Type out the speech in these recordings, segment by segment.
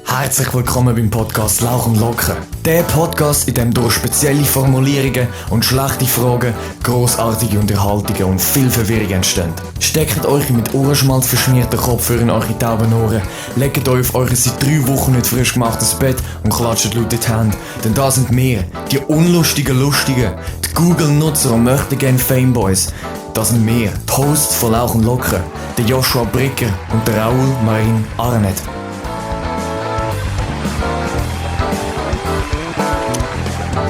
Herzlich willkommen beim Podcast Lauch und Locker. Der Podcast, in dem durch spezielle Formulierungen und schlechte Fragen grossartige Unterhaltungen und viel Verwirrung entstehen. Steckt euch mit Ohrenschmalz verschmierten Kopfhörer in eure tauben Ohren, legt euch auf euer seit 3 Wochen nicht frisch gemachtes Bett und klatscht laut in die Hände. Denn da sind wir, die unlustigen Lustigen, die Google-Nutzer und möchten gerne Fameboys. Das sind wir, die Hosts von Lauch und Locker, der Joshua Bricker und der Raoul Marin Arnett.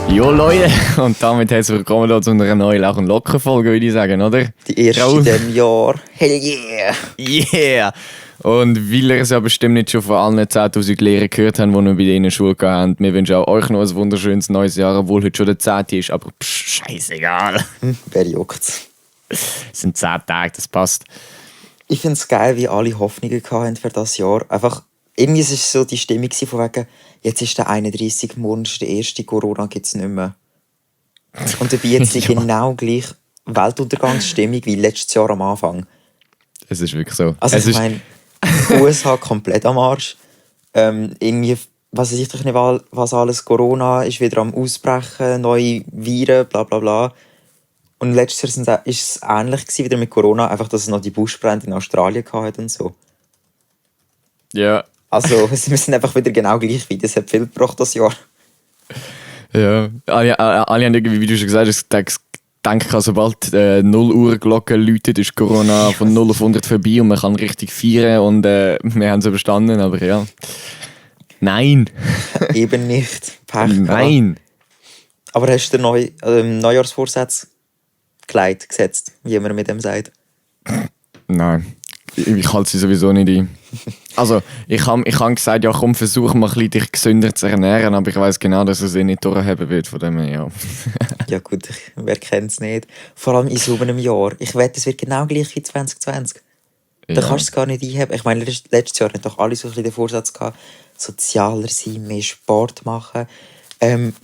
Jo Leute, und damit herzlich willkommen hier zu einer neuen Lauch- und Locker-Folge, würde ich sagen, oder? Die erste Raoul? in diesem Jahr. Hell yeah! Yeah! Und weil ihr es ja bestimmt nicht schon von allen 10'000 Lehrern gehört habt, die noch bei ihnen in der Schule hatten, wir wünschen auch euch noch ein wunderschönes neues Jahr, obwohl heute schon der 10. ist, aber scheißegal. Wer juckt's? Es sind 10 Tage, das passt. Ich finde es geil, wie alle Hoffnungen hatten für das Jahr. Einfach, irgendwie war es so die Stimmung von wegen, jetzt ist der 31, morgen ist der erste, Corona gibt es nicht mehr. Und dabei jetzt die genau gleich Weltuntergangsstimmung wie letztes Jahr am Anfang. Es ist wirklich so. Also ich meine, USA komplett am Arsch. Irgendwie, was weiß ich doch nicht, was alles, Corona ist wieder am Ausbrechen, neue Viren, bla bla bla. Und letztes Jahr war es ähnlich wieder mit Corona, einfach, dass es noch die Buschbrände in Australien hatte und so. Ja. Also, wir sind einfach wieder genau gleich wie. Das hat viel gebracht, das Jahr. Ja, alle haben irgendwie, wie du schon gesagt hast, denke, sobald 0 Uhr Glocke läutet, ist Corona von 0 auf 100 vorbei und man kann richtig feiern und wir haben es überstanden, aber ja. Nein! Eben nicht. Pech. Nein! Aber hast du den Neujahrsvorsatz gesetzt, wie man mit dem sagt? Nein. Ich halte sie sowieso nicht ein. Also, ich hab gesagt, ja komm, versuch mal ein bisschen dich gesünder zu ernähren, aber ich weiss genau, dass es nicht durchhaben wird, von dem her, ja. Ja gut, wer kennt es nicht? Vor allem in so einem Jahr. Ich wette, es wird genau gleich wie 2020. Ja. Da kannst du es gar nicht einheben. Ich meine, letztes Jahr hatten doch alle so ein bisschen den Vorsatz gehabt, sozialer sein, mehr Sport machen,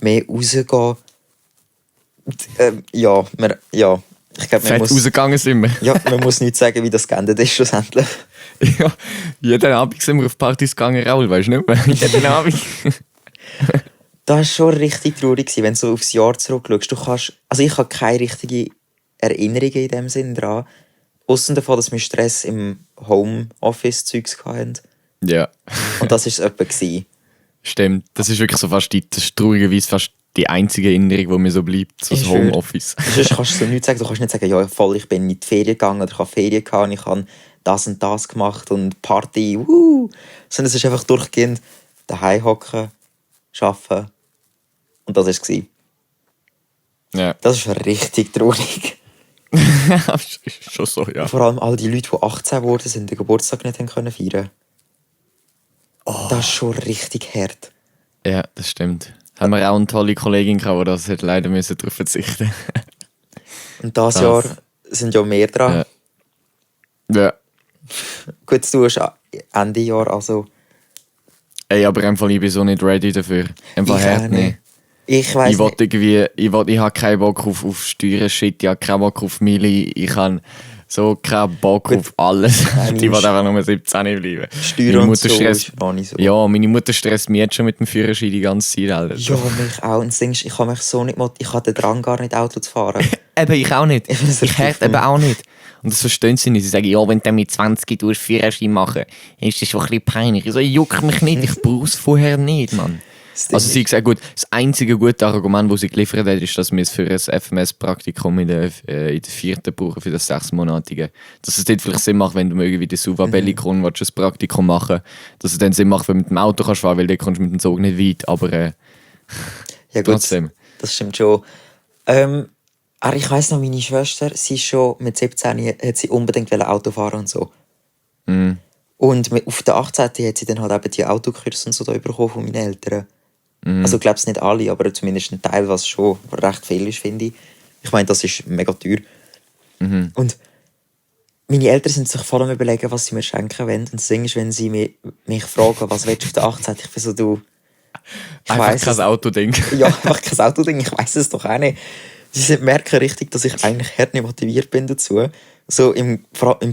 mehr rausgehen. Ich glaube, Fett rausgegangen sind wir. Ja, man muss nicht sagen, wie das geendet ist schlussendlich. Ja, jeden Abend sind wir auf Partys gegangen, Raoul, weißt du nicht mehr? Jeden Abend. Das war schon richtig traurig, wenn du so aufs Jahr zurückschaust. Ich habe keine richtigen Erinnerungen in dem Sinn dran. Ausser davon, dass wir Stress im Homeoffice-Zeugs hatten. Ja. Und das war es etwa. Stimmt, das ist wirklich so das ist traurigerweise fast die einzige Erinnerung, die mir so bleibt, so das Homeoffice. Sonst kannst du so nichts sagen. Du kannst nicht sagen, ja, voll, ich bin in die Ferien gegangen oder ich habe Ferien gehabt und ich habe das und das gemacht und Party, Sondern es ist einfach durchgehend daheim hocken, arbeiten und das war es. Ja. Das ist richtig traurig. Ist schon so, ja. Vor allem all die Leute, die 18 geworden sind, den Geburtstag nicht haben können feiern. Oh. Das ist schon richtig hart. Ja, das stimmt. Haben wir auch eine tolle Kollegin gehabt, die das leider darauf verzichten. Und dieses Jahr sind ja mehr dran. Ja. Gut, du hast Ende Jahr, also... Ey, aber einfach, ich bin so nicht ready dafür. Einfach hart nicht. Ich weiss nicht. Ich habe keinen Bock auf Steuern-Shit, ich habe keinen Bock auf Mili, ich habe so keinen Bock auf alles. Ich will einfach nur 17 bleiben. Steuern und so ist auch nicht so. Ja, meine Mutter stresst mich jetzt schon mit dem Führerschein die ganze Zeit. Alter. Ja, mich auch. Und das Ding ist, ich habe mich so nicht ich habe den Drang gar nicht, Auto zu fahren. Eben, ich auch nicht. Ich hört eben auch nicht. Und das verstehen sie nicht. Sie sagen, ja, wenn du mit 20 Führerschein machen, ist das schon ein bisschen peinlich. Ich so, juckt mich nicht, ich brauche es vorher nicht, Mann. Also sie gesagt, gut, das einzige gute Argument, das sie geliefert hat, ist, dass wir es für ein FMS-Praktikum in der 4. brauchen, für das 6-monatige. Dass es dort vielleicht Sinn macht, wenn du irgendwie den Suva Bellicon ein Praktikum machen willst, dass es dann Sinn macht, wenn du mit dem Auto kannst fahren, weil dort kommst du mit dem Zug nicht weit, aber ja, gut, trotzdem. Das stimmt schon. Ich weiss noch, meine Schwester, sie ist schon mit 17 hat sie unbedingt Auto fahren und so. Mhm. Und auf der 18. hat sie dann halt eben die Autokurse und so da bekommen von meinen Eltern. Also ich glaube es nicht alle, aber zumindest ein Teil, was schon recht viel ist, finde ich. Ich meine, das ist mega teuer. Mhm. Und meine Eltern sind sich vor allem überlegen, was sie mir schenken wollen. Und das Ding ist, wenn sie mich fragen, was willst du auf der 18. Ich bin so, du... Einfach kein Autoding. Ja, einfach kein Autoding, ich weiss es doch auch nicht. Sie merken richtig, dass ich eigentlich hart nicht motiviert bin dazu. So im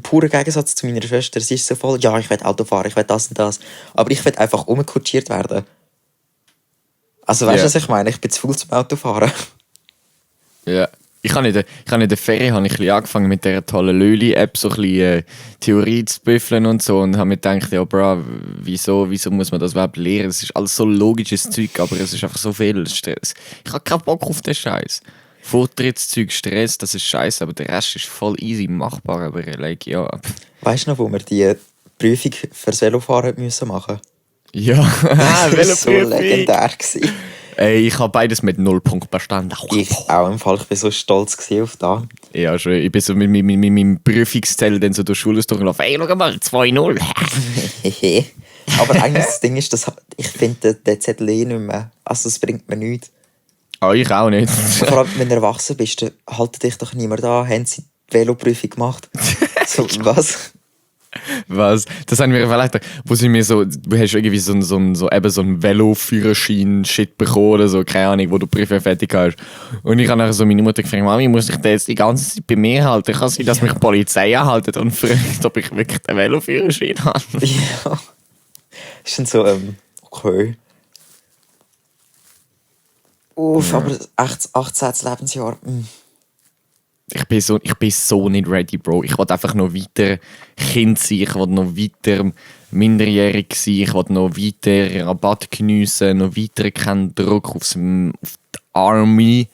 puren Gegensatz zu meiner Schwester. Sie ist so voll, ja, ich will Auto fahren, ich will das und das. Aber ich will einfach umkutschiert werden. Also weißt du, was ich meine? Ich bin zu faul zum Autofahren. Ja. Ich habe in der Ferie ein bisschen angefangen mit dieser tollen Löli-App so ein bisschen Theorie zu büffeln und so und habe mir gedacht, ja bro, wieso muss man das überhaupt lernen? Es ist alles so logisches Zeug, aber es ist einfach so viel Stress. Ich habe keinen Bock auf den Scheiß. Vortrittszeug, Stress, das ist scheiße, aber der Rest ist voll easy machbar, aber like, ja. Weißt du noch, wo wir die Prüfung für Velofahren müssen machen? Ja, Das war so legendär gewesen. Ey, ich habe beides mit 0 Punkten bestanden. Ich auch im Fall, ich war so stolz auf das. Ja, schon. Ich bin so mit meinem Prüfungszell dann so durch die Schule durchgelaufen. Ey, schau mal, 2-0. Aber eigentlich das Ding ist, dass ich finde den Zettel nicht mehr. Also das bringt mir nichts. Ah, ich auch nicht. Vor allem, wenn du erwachsen bist, dann haltet dich doch niemand an. Haben sie die Veloprüfung gemacht? So, was? Was? Das haben wir vielleicht, wo sie mir so, du hast irgendwie so einen Veloführerschein-Shit bekommen oder so, keine Ahnung, wo du Prüfung fertig hast. Und ich habe nachher so meine Mutter gefragt, Mami, muss ich den jetzt die ganze Zeit bei mir halten? Kann sein, dass mich die Polizei anhaltet und fragt, ob ich wirklich den Veloführerschein habe? Ja. Ist dann so, okay. Uff, aber echt das 18. Lebensjahr. Ich bin so nicht ready, Bro. Ich will einfach noch weiter Kind sein, ich will noch weiter minderjährig sein, ich will noch weiter Rabatt geniessen, noch weiter keinen Druck auf die Army.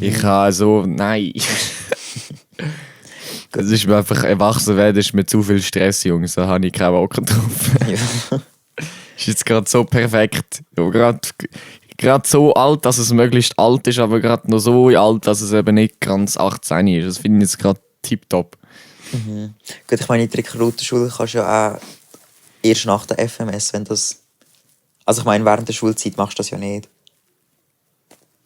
Ich habe so, nein. Das ist mir einfach, erwachsen werden ist mir zu viel Stress, Jungs. Da habe ich keinen Bock drauf. Ja. Ist jetzt gerade so perfekt. Gerade so alt, dass es möglichst alt ist, aber gerade noch so alt, dass es eben nicht ganz 18 ist. Das finde ich jetzt gerade tipptopp. Gut, ich meine, in der Rekrutenschule kannst du ja auch erst nach der FMS, wenn das... Also ich meine, während der Schulzeit machst du das ja nicht.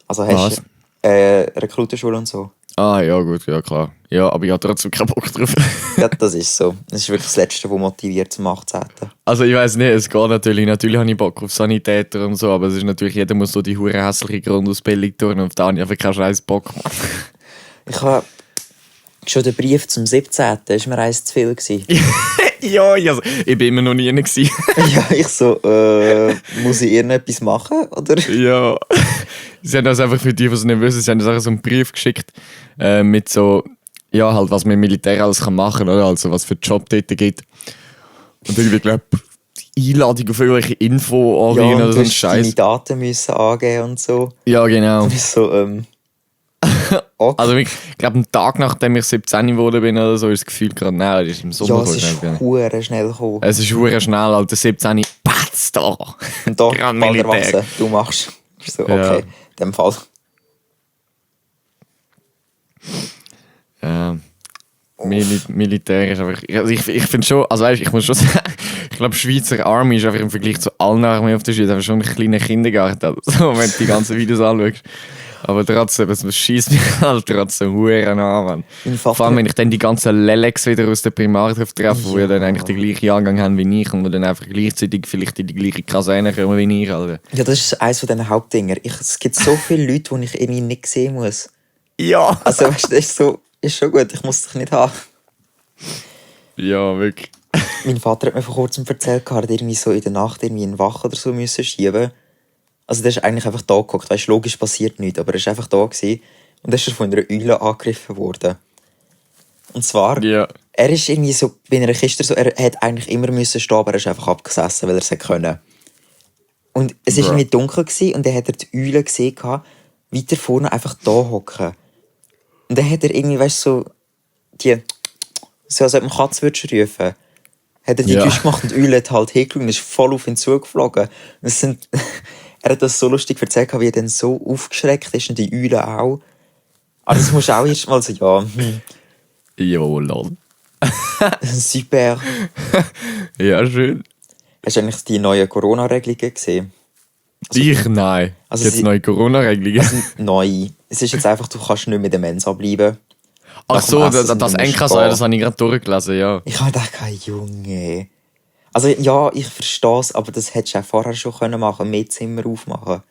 Also hast du Rekrutenschule und so. Ah, ja gut, ja klar. Ja, aber ich habe trotzdem keinen Bock drauf. Ja, das ist so. Das ist wirklich das Letzte, was motiviert zum 18. Also ich weiss nicht, es geht natürlich. Natürlich habe ich Bock auf Sanitäter und so, aber es ist natürlich, jeder muss so die hure hässliche Grundausbildung tun und auf da habe ich einfach keinen scheiß Bock. Ich habe schon den Brief zum 17. Das war mir eins zu viel gewesen. Ja, also, ich bin immer noch nie gewesen. Ja, ich so, muss ich irgendetwas machen, oder? Ja. Sie haben das einfach für die, die es nicht wissen, sie haben uns einfach so einen Brief geschickt mit so, ja, halt, was man im Militär alles machen kann, oder? Also, was für Job dort gibt. Und irgendwie, glaube ich, Einladung auf irgendwelche Info Ja, und oder so ein du Scheiß. deine Daten müssen angeben und so. Ja, genau. Und ich so, okay. Also, ich glaube, einen Tag nachdem ich 17 geworden bin oder so, ist das Gefühl gerade, nein, das ist im Sommer Ja, es ist hure schnell gekommen. Es ist hure schnell, Alter, 17, patz, da. Und da, Gerade bald Militär. erwachsen, du machst. Ich so, okay, Ja. in dem Fall. Ja. Militär ist einfach. Also ich finde schon, also weißt, ich muss schon sagen, ich glaube, Schweizer Army ist einfach im Vergleich zu allen Armeen auf der Schweiz einfach schon ein kleiner Kindergarten, also, wenn du die ganzen Videos anschaust. Aber trotzdem, es schießt mich halt trotzdem Huren an, Mann. Vor allem, wenn ich dann die ganzen Lelex wieder aus der Primartreff treffe, die ja dann eigentlich den gleichen Jahrgang haben wie ich und die dann einfach gleichzeitig vielleicht in die gleiche Kaserne kommen wie ich, Alter. Ja, das ist eines von diesen Hauptdinger. Es gibt so viele Leute, die ich irgendwie nicht sehen muss. Ja! Also, weißt du, das ist so, ist schon gut, ich muss dich nicht haben. Ja, wirklich. Mein Vater hat mir vor kurzem erzählt, er hat irgendwie so in der Nacht irgendwie einen Wach oder so müssen schieben. Also der ist eigentlich einfach da gehockt, weißt, logisch passiert nichts, aber er ist einfach da gewesen. Und dann ist er von einer Eule angegriffen worden. Und zwar, Ja. er ist irgendwie so, bei einer Kiste so, er hätte eigentlich immer müssen stehen, aber er ist einfach abgesessen, weil er es können. Und es war Bruh. irgendwie dunkel gewesen, und dann hat er die Eule gesehen, weiter vorne einfach da hocken. Und dann hat er irgendwie, weißt du, so, die, so als ob man Katze würdest rufen, hat er die Ja. Geräusche gemacht und die Eule hat halt hingeschaut und ist voll auf ihn zugeflogen. Und es sind, er hat das so lustig erzählt, wie er dann so aufgeschreckt ist und die Eule auch. Aber das musst du auch erst mal so, ja, Jo, lol. super. Ja, schön. Hast du eigentlich die neuen Corona-Regelungen gesehen? Ich? Nein. Also Jetzt sie- neue Corona-Regelungen. Neu. Es ist jetzt einfach, du kannst nicht mit der Mensa bleiben. Ach Nach dem so, Essen das sind wir NK, spät. das habe ich gerade durchgelesen, ja. Ich habe gedacht, Junge. Also ja, ich verstehe es, aber das hättest du auch vorher schon können machen, mehr Zimmer aufmachen.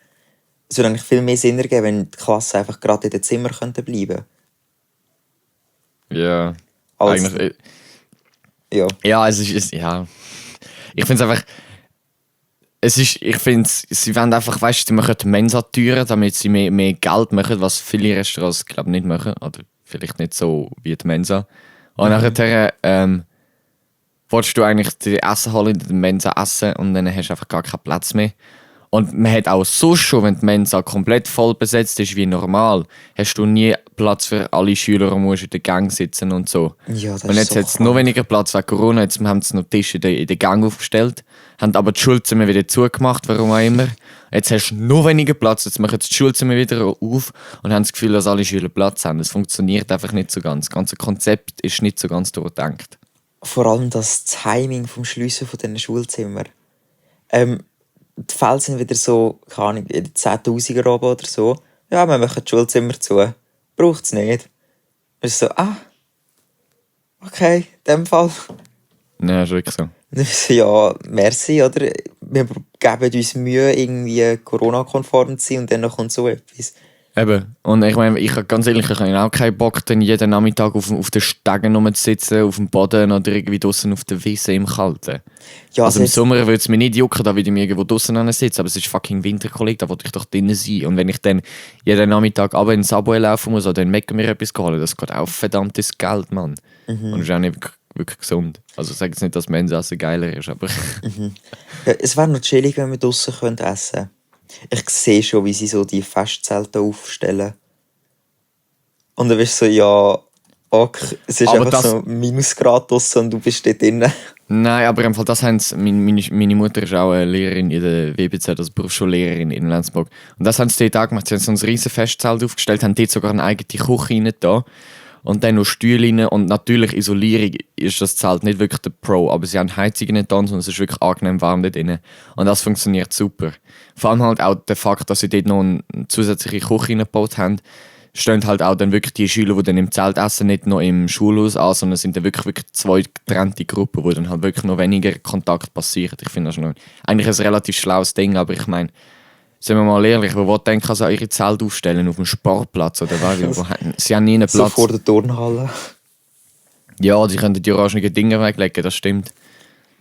Es würde eigentlich viel mehr Sinn ergeben, wenn die Klasse einfach gerade in den Zimmer könnte bleiben. Ja. als... Eigentlich, Ja. ja, ja. Ich finde es einfach... ich finde, sie wollen einfach, weißt du, sie machen die Mensa-Türen, damit sie mehr Geld machen, was viele Restaurants, glaube ich, nicht machen. Oder vielleicht nicht so wie die Mensa. Und nachher willst du eigentlich die Essen holen, in der Mensa essen und dann hast du einfach gar keinen Platz mehr. Und man hat auch so schon, wenn die Mensa komplett voll besetzt ist wie normal, hast du nie Platz für alle Schüler und musst in der Gang sitzen und so. Ja, das und ist jetzt so hat es noch weniger Platz wegen Corona. Jetzt haben sie noch Tische in der Gang aufgestellt, haben aber die Schulzimmer wieder zugemacht, warum auch immer. Jetzt hast du noch weniger Platz, jetzt machen sie die Schulzimmer wieder auf und haben das Gefühl, dass alle Schüler Platz haben. Das funktioniert einfach nicht so ganz. Das ganze Konzept ist nicht so ganz durchgedacht. Vor allem das Timing vom Schliessen von diesen Schulzimmern. Die Fälle sind wieder so, keine Ahnung, in den 10'000er oben oder so. Ja, wir machen die Schulzimmer zu. Braucht es nicht. Es ist so, okay, in dem Fall. Ja, ist wirklich so. Dann so, ja, merci, oder? Wir geben uns Mühe, irgendwie Corona-konform zu sein und dann kommt so etwas. Eben. Und ich meine, ganz ehrlich, ich habe auch keinen Bock, dann jeden Nachmittag auf den Stegen rumzusitzen, auf dem Boden oder irgendwie draußen auf der Wiese im Kalten. Ja, Also im Sommer würde es mir nicht jucken, da würde ich mir irgendwo draußen sitze, aber es ist fucking Winter, Kollege, da wollte ich doch drinnen sein. Und wenn ich dann jeden Nachmittag aber in den Subway laufen muss oder in Mecca mir etwas holen, das geht auch verdammtes Geld, Mann. Und das ist auch nicht wirklich gesund. Also ich sage jetzt nicht, dass Mensa-Essen geiler ist, aber... Ja, es wäre noch chillig, wenn wir draussen essen könnten. Ich sehe schon, wie sie so die Festzelte aufstellen. Und dann bist du so, ja, okay, es ist Aber einfach so Minusgrad draussen und du bist dort drinnen. Nein, aber im Fall, das haben sie, meine Mutter ist auch eine Lehrerin in der WBZ, also Berufsschullehrerin in Lenzburg. Und das haben sie dort auch gemacht. Sie haben so ein riesen Festzelt aufgestellt, haben dort sogar eine eigene Küche rein da. Und dann noch Stühle rein. Und natürlich, Isolierung ist das Zelt nicht wirklich der Pro, aber sie haben Heizungen nicht dran, sondern es ist wirklich angenehm warm dort drin. Und das funktioniert super. Vor allem halt auch der Fakt, dass sie dort noch eine zusätzliche Küche reingebaut haben, stehen halt auch dann wirklich die Schüler, die dann im Zelt essen, nicht noch im Schulhaus an, sondern es sind dann wirklich zwei getrennte Gruppen, wo dann halt wirklich noch weniger Kontakt passiert. Ich finde das schon eigentlich ein relativ schlaues Ding, aber ich meine, sind wir mal ehrlich, wo denken also ihre Zelt aufstellen? Auf dem Sportplatz oder was? Sie haben nie einen Platz. So vor der Turnhalle. Ja, sie können die orangenen Dinge weglegen, das stimmt.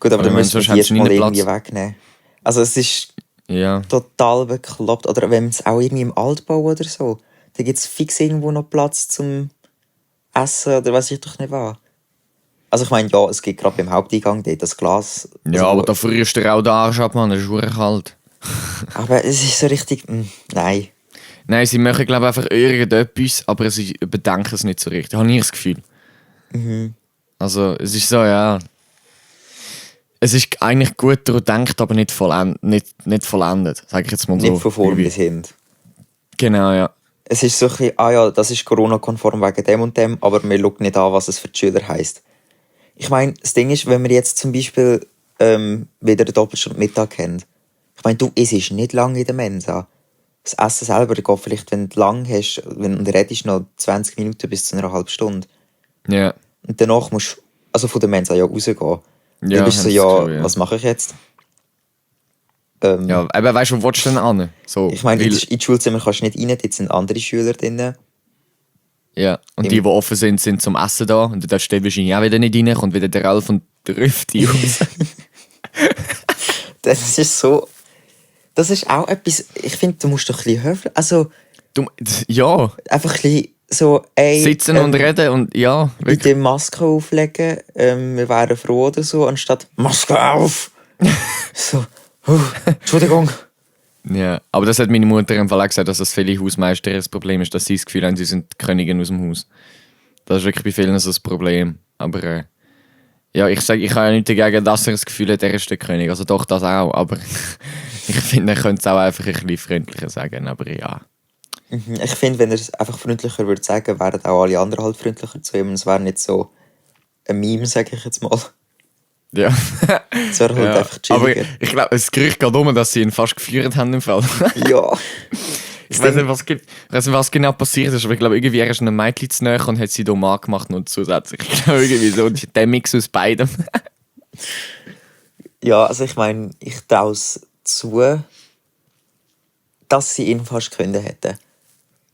Gut, aber dann müssen wir die sonst erst mal haben sie nie irgendwie Platz. wegnehmen. Also es ist Ja. total bekloppt. Oder wenn es auch irgendwie im Altbau oder so, da gibt es fix irgendwo noch Platz zum Essen oder weiß ich doch nicht was. Also ich meine, ja, es gibt gerade beim Haupteingang dort das Glas. Ja, also, aber da frierst du auch den Arsch ab, Mann, das ist verdammt kalt. aber es ist so richtig, nein. Nein, sie machen glaube ich einfach irgendetwas, aber sie überdenken es nicht so richtig. Habe ich das Gefühl. Also es ist so, ja. Es ist eigentlich gut durchdacht, aber nicht vollendet, sage ich jetzt mal so. Nicht von vorn bis hin. Genau, ja. Es ist so ein bisschen, ja, das ist Corona-konform wegen dem und dem, aber wir schauen nicht an, was es für die Schüler heisst. Ich meine, das Ding ist, wenn wir jetzt zum Beispiel wieder eine Doppelstunde Mittag haben, ich meine, du isst nicht lange in der Mensa. Das Essen selber geht vielleicht, wenn du lang hast, wenn du redest, noch 20 Minuten bis zu einer halben Stunde. Ja. Und danach musst du, also von der Mensa ja rausgehen. Ja, Dann bist du so, hab ja, das Gefühl, ja. was mache ich jetzt? Ja, aber weißt du, wo willst du denn an? So, Ich meine, weil- in die Schulzimmer kannst du nicht rein, dort sind andere Schüler drin. Ja, und die offen sind, sind zum Essen da. Und da steht wahrscheinlich auch wieder nicht rein, kommt wieder der Ralf und der Rüfti raus. Das ist so... Das ist auch etwas... Ich finde, du musst doch ein bisschen höflich... Also, Ja, einfach ein bisschen so... Ey, sitzen und reden und ja, wirklich. bitte Maske auflegen. Wir wären froh oder so, anstatt «Maske auf!» So, Entschuldigung. Ja, aber das hat meine Mutter im Fall auch gesagt, dass das viele Hausmeister das Problem ist, dass sie das Gefühl haben, sie sind die Königin aus dem Haus. Das ist wirklich bei vielen so das Problem. Aber ja, ich habe ja nichts dagegen, dass er das Gefühl hat, er ist der König. Also doch, das auch. Aber ich finde, er könnte es auch einfach ein bisschen freundlicher sagen. Aber ja. Ich finde, wenn er es einfach freundlicher würde sagen, wären auch alle anderen halt freundlicher zu ihm. Und es wäre nicht so ein Meme, sage ich jetzt mal. Ja. Es wäre halt einfach aber chilliger. ich glaube, das Gerücht geht um, dass sie ihn fast geführt haben im Fall. Ja. Ich weiß nicht, was genau passiert ist, aber ich glaube, irgendwie er ist einem Mädchen zu nahe und hat sie da Mann gemacht und zusätzlich. Ich glaube, irgendwie so der Mix aus beidem. Ja, also ich meine, ich traue es zu, dass sie ihn fast gekündigt hätten.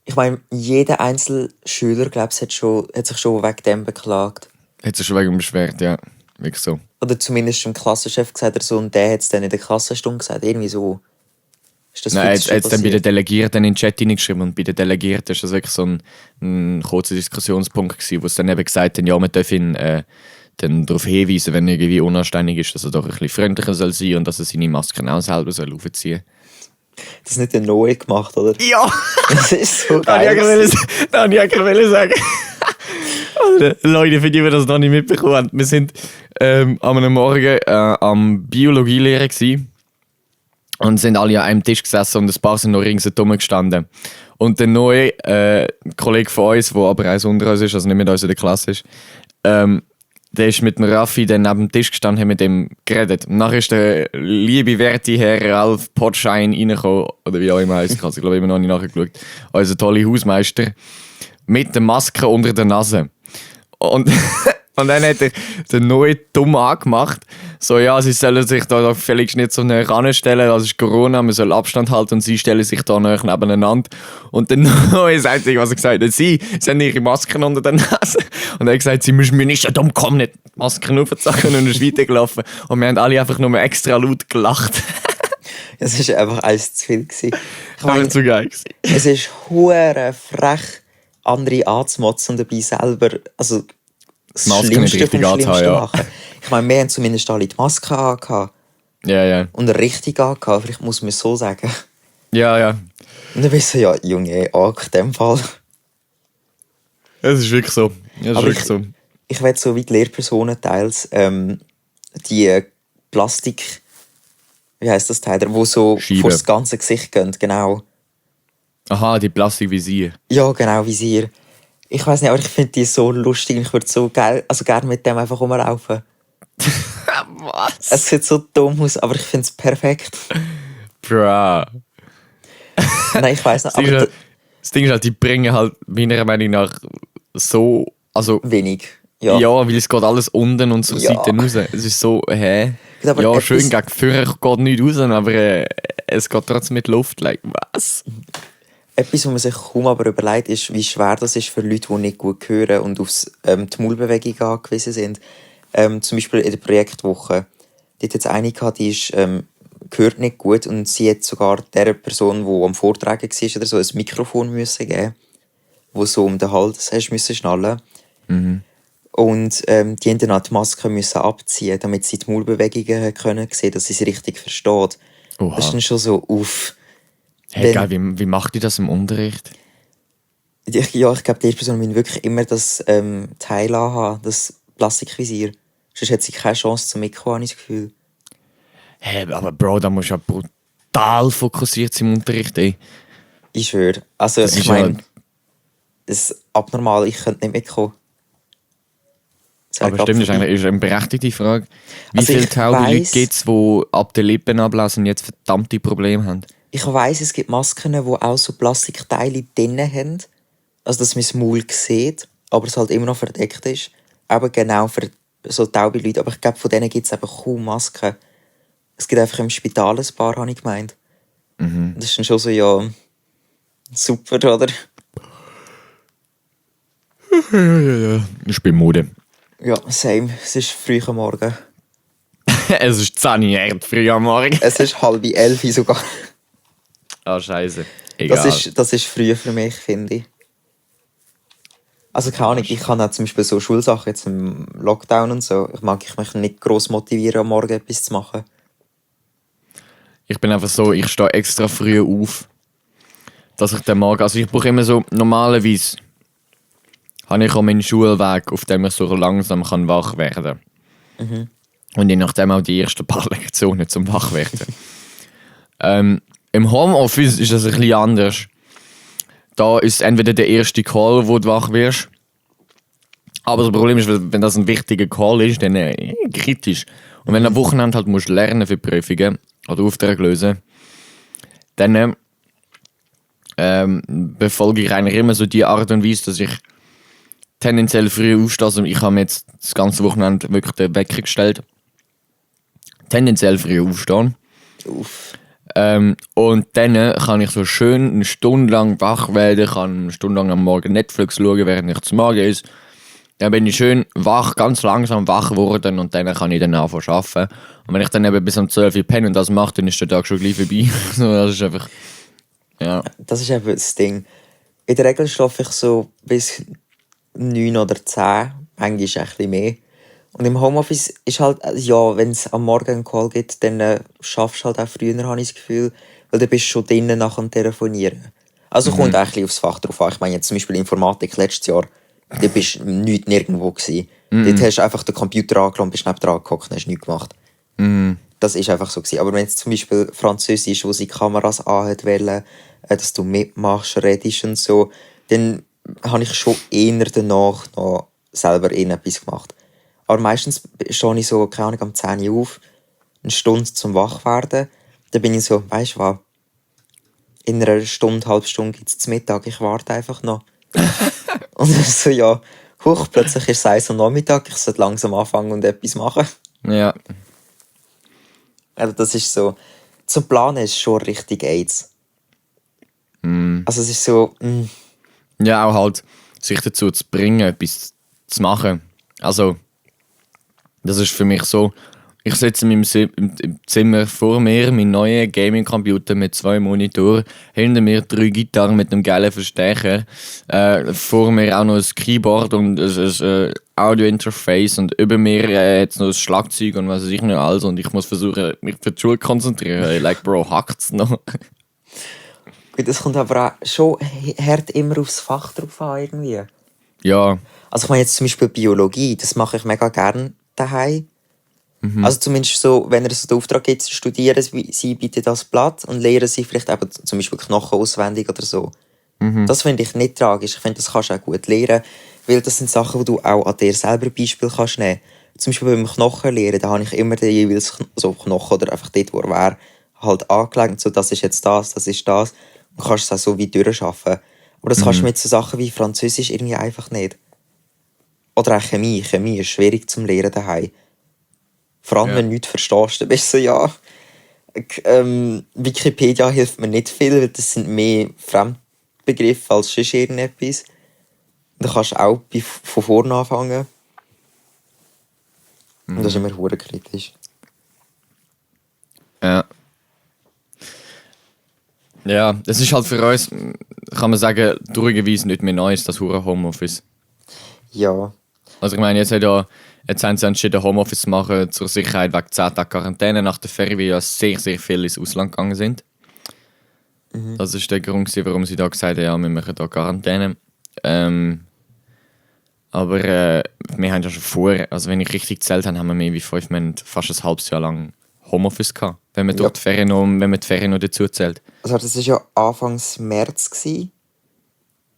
Ich meine, jeder Einzelschüler, glaube ich, hat sich schon wegen dem beklagt. Hat sich schon wegen beschwert, ja. Wirklich so. Oder zumindest dem Klassenchef gesagt oder so, und der hat es dann in der Klassenstunde gesagt. Irgendwie so. Ist das Nein, wirklich er hat schon dann bei den passiert? Delegierten in den Chat hineingeschrieben und bei den Delegierten ist das wirklich so ein kurzer Diskussionspunkt gewesen, wo es dann eben gesagt haben, ja, man darf ihn dann darauf hinweisen, wenn er irgendwie unanständig ist, dass er doch ein bisschen freundlicher soll sein und dass er seine Masken auch selber soll aufziehen Das nicht der Noe gemacht, oder? Ja! Das ist so Da geil. wollte ich eigentlich sagen. Also, Leute, für die, die das noch nicht mitbekommen haben, wir sind an einem Morgen am Biologielehrer gewesen und sind alle an einem Tisch gesessen und ein paar sind noch ringsherum gestanden. Und der neue Kollege von uns, der aber eins unter uns ist, also nicht mit uns in der Klasse ist, der ist mit dem Raffi dann neben dem Tisch gestanden, haben mit dem geredet. Und nachher ist der liebe, werte Herr Ralf Potschein reingekommen, oder wie auch immer heisst, ich habe glaube immer noch nicht nachgeschaut, unser toller Hausmeister, mit der Maske unter der Nase. Und, und dann hat er den neuen dumm angemacht. So, ja, sie sollen sich da gefälligst nicht so näher anstellen, das ist Corona, man soll Abstand halten und sie stellen sich da näher nebeneinander. Und dann das Einzige, was er gesagt hat, sie haben ihre Masken unter der Nase. Und er hat gesagt, sie müssen mir nicht so dumm kommen, nicht die Masken aufzuzacken und ist weitergelaufen. Und wir haben alle einfach nur extra laut gelacht. Es war einfach alles zu viel gewesen. Ich Das war meine, zu geil gewesen. es ist hure frech, andere anzumotzen und dabei selber, also das Maske nicht Schlimmste richtig vom Schlimmsten anzuhaben, ja. machen. Ich meine, wir haben zumindest alle die Maske angehabt Ja, ja. und richtig angehabt, vielleicht muss man es so sagen. Ja, ja. Und dann bist du so, ja, Junge, Arg, in dem Fall. Es ist wirklich so. Es ist Aber wirklich so. Ich will so wie die Lehrpersonen teils die Plastik, wie heisst das Teil, wo so Scheibe. vor das ganze Gesicht gehen, genau. Aha, die Plastikvisier. Ja, genau, Visier. Ich weiß nicht, aber ich finde die so lustig und ich würde so geil, also gerne mit dem einfach rumlaufen. Was? Es sieht so dumm aus, aber ich finde es perfekt. Bra. Nein, ich weiß nicht, Das Ding, ist aber halt, das Ding ist halt, die bringen halt meiner Meinung nach so. Also, wenig. ja, Ja. weil es geht alles unten und so Ja. Seiten raus. Es ist so, hä? Gut, aber Ja, etwas- schön, gegen Führer geht nichts raus, aber es geht trotzdem mit Luft. Like, was? Etwas, was man sich kaum aber überlegt, ist, wie schwer das ist für Leute, die nicht gut hören und auf die Maulbewegung angewiesen sind. Zum Beispiel in der Projektwoche. Dort hat es eine gehabt, die ist, hört nicht gut und sie hat sogar der Person, die am Vortragen war, oder so, ein Mikrofon müssen geben, wo so um den Hals hast müssen schnallen. Und die haben dann auch die Maske müssen abziehen, damit sie die Maulbewegungen können sehen, dass sie sie richtig versteht. Oha. Das ist dann schon so, uff. Hey, Wenn- geil, wie macht die das im Unterricht? Ja, ich glaube, die Person muss wirklich immer das Teil anhaben, das Plastikvisier. Sonst hat sie keine Chance zum Mitkommen, habe ich das Gefühl. Hey, aber Bro, da musst du ja brutal fokussiert sein im Unterricht, ey. Ich schwöre. Also, Das ich ist meine, ja- das ist abnormal, ich könnte nicht mitkommen. Das wäre Aber grad stimmt, das ist vorbei. eigentlich eine berechtigte Frage. Wie Also viele ich taube Leute weiss- gibt es, die ab den Lippen ablassen und jetzt verdammte Probleme haben? Ich weiss, es gibt Masken, die auch so Plastikteile drin haben. Also, dass man das Maul sieht, aber es halt immer noch verdeckt ist. Aber genau für so taube Leute. Aber ich glaube, von denen gibt es eben kaum Masken. Es gibt einfach im Spital ein paar, habe ich gemeint. Das ist dann schon so, ja, super, oder? Das ist bei Mode. Ja, same. Es ist früh am Morgen. Es ist 10 Uhr früh am Morgen. Es ist 10:30 sogar. Ah, scheiße. Egal. Das ist früh für mich, finde ich. Also keine Ahnung, ich kann auch zum Beispiel so Schulsachen jetzt im Lockdown und so. Ich mag mich nicht gross motivieren, am Morgen etwas zu machen. Ich bin einfach so, ich stehe extra früh auf, dass ich den Morgen, also ich brauche immer so, normalerweise habe ich auch meinen Schulweg, auf dem ich so langsam kann wach werden kann. Und je nachdem auch die ersten paar Lektionen zum Wachwerden. Im Homeoffice ist das ein bisschen anders. Da ist entweder der erste Call, wo du wach wirst. Aber das Problem ist, wenn das ein wichtiger Call ist, dann kritisch. Und wenn du am Wochenende halt musst lernen für Prüfungen oder Aufträge lösen, dann befolge ich eigentlich immer so die Art und Weise, dass ich tendenziell früh aufstehe. Also ich habe mir jetzt das ganze Wochenende wirklich den Wecker gestellt. Tendenziell früh aufstehen. Uff. Und dann kann ich so schön eine Stunde lang wach werden, kann eine Stunde lang am Morgen Netflix schauen, während ich zum Morgen ist. Dann bin ich schön wach, ganz langsam wach geworden und dann kann ich dann anfangen zu arbeiten. Und wenn ich dann eben bis um 12 Uhr penne und das mache, dann ist der Tag schon gleich vorbei. So, das ist einfach... Ja. Das ist eben das Ding. In der Regel schlafe ich so bis 9 oder 10, manchmal ein bisschen mehr. Und im Homeoffice ist halt, ja, wenn es am Morgen einen Call gibt, dann schaffst du halt auch früher, habe ich das Gefühl, weil dann bist du schon drinnen nach dem Telefonieren. Also kommt auch ein bisschen aufs Fach drauf an. Ich meine jetzt zum Beispiel Informatik letztes Jahr, da bist du nirgendwo gewesen. Dort hast du einfach den Computer angelassen, bist neben dran gehockt und hast nichts gemacht. Das ist einfach so gewesen. Aber wenn jetzt zum Beispiel Französisch, wo sie Kameras anhat wollen, dass du mitmachst, redest und so, dann habe ich schon eher danach noch selber etwas gemacht. Aber meistens stehe ich so, keine Ahnung, am 10 Uhr auf, eine Stunde zum Wachwerden. Dann bin ich so, weißt du was, in einer Stunde, halbe Stunde gibt es zum Mittag, ich warte einfach noch. Und dann so, ja, plötzlich ist es 1 Uhr am Nachmittag, ich sollte langsam anfangen und etwas machen. Ja. Also das ist so, zum Planen ist schon richtig AIDS. Also es ist so, Ja, auch halt, sich dazu zu bringen, etwas zu machen. Also, das ist für mich so, ich sitze im Zimmer vor mir, mein neuer Gaming-Computer mit 2 Monitoren, hinter mir 3 Gitarren mit einem geilen Verstärker, vor mir auch noch ein Keyboard und ein Audio-Interface und über mir jetzt noch ein Schlagzeug und was weiß ich nicht alles und ich muss versuchen, mich für die Schule zu konzentrieren. Like, Bro, hackt's noch? gut, es kommt aber auch schon hart immer aufs Fach drauf an irgendwie. Ja. Also ich meine jetzt zum Beispiel Biologie, das mache ich mega gerne daheim. Also zumindest so, wenn er so den Auftrag gibt, studieren sie bitte das Blatt und lehren sie vielleicht eben zum Beispiel Knochen auswendig oder so. Das finde ich nicht tragisch. Ich finde, das kannst du auch gut lernen, weil das sind Sachen, die du auch an dir selber Beispiel kannst nehmen. Zum Beispiel beim Knochen lernen, da habe ich immer den jeweils so Knochen oder einfach dort, wo er wäre, halt angelegt, so das ist jetzt das ist das. Und kannst es auch so wie durchschaffen. Aber das kannst du mit so Sachen wie Französisch irgendwie einfach nicht. Oder auch Chemie. Chemie ist schwierig zum Lernen daheim. Vor allem, wenn du nichts verstehst, dann bist du so, ja... Wikipedia hilft mir nicht viel, weil das sind mehr Fremdbegriffe als sonst irgendetwas. Da kannst du auch von vorne anfangen. Und das ist immer verdammt kritisch. Ja. Ja, das ist halt für uns, kann man sagen, traurigerweise nicht mehr neu ist, das hure Homeoffice. Ja. Also ich meine, jetzt haben sie entschieden, Homeoffice zu machen zur Sicherheit wegen 10 Tage Quarantäne nach der Ferie, weil ja sehr, sehr viele ins Ausland gegangen sind. Das ist der Grund, warum sie da gesagt haben, ja, wir machen da Quarantäne. Aber wir haben ja schon vorher, also wenn ich richtig gezählt habe, haben wir mehr wie 5 Monate, fast ein halbes Jahr lang Homeoffice gehabt, wenn man dort die Ferien die Ferien noch dazu zählt. Also das war ja Anfangs März gewesen,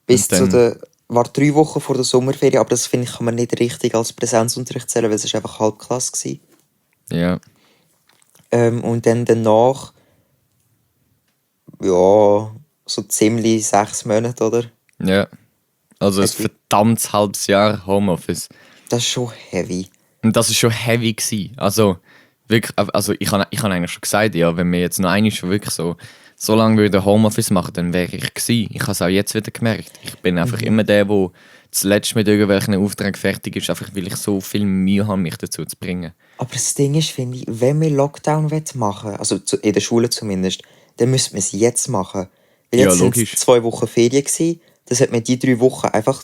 bis Und dann- zu der... War 3 Wochen vor der Sommerferien, aber das finde ich, kann man nicht richtig als Präsenzunterricht zählen, weil es ist einfach Halbklasse war. Ja. Und dann danach, ja, so ziemlich 6 Monate, oder? Ja. Also ein verdammtes halbes Jahr Homeoffice. Das ist schon heavy. Und das war schon heavy gewesen. Also, wirklich, also ich habe eigentlich schon gesagt, ja, wenn wir jetzt noch einmal wirklich so lange würde Homeoffice machen, dann wäre ich gewesen. Ich habe es auch jetzt wieder gemerkt. Ich bin einfach immer der zuletzt mit irgendwelchen Aufträgen fertig ist, einfach weil ich so viel Mühe habe, mich dazu zu bringen. Aber das Ding ist, finde ich, wenn wir Lockdown machen wollen, also in der Schule zumindest, dann müssten wir es jetzt machen. Weil Ja, jetzt sind logisch. es 2 Wochen Ferien gewesen, dann sollte man die 3 Wochen einfach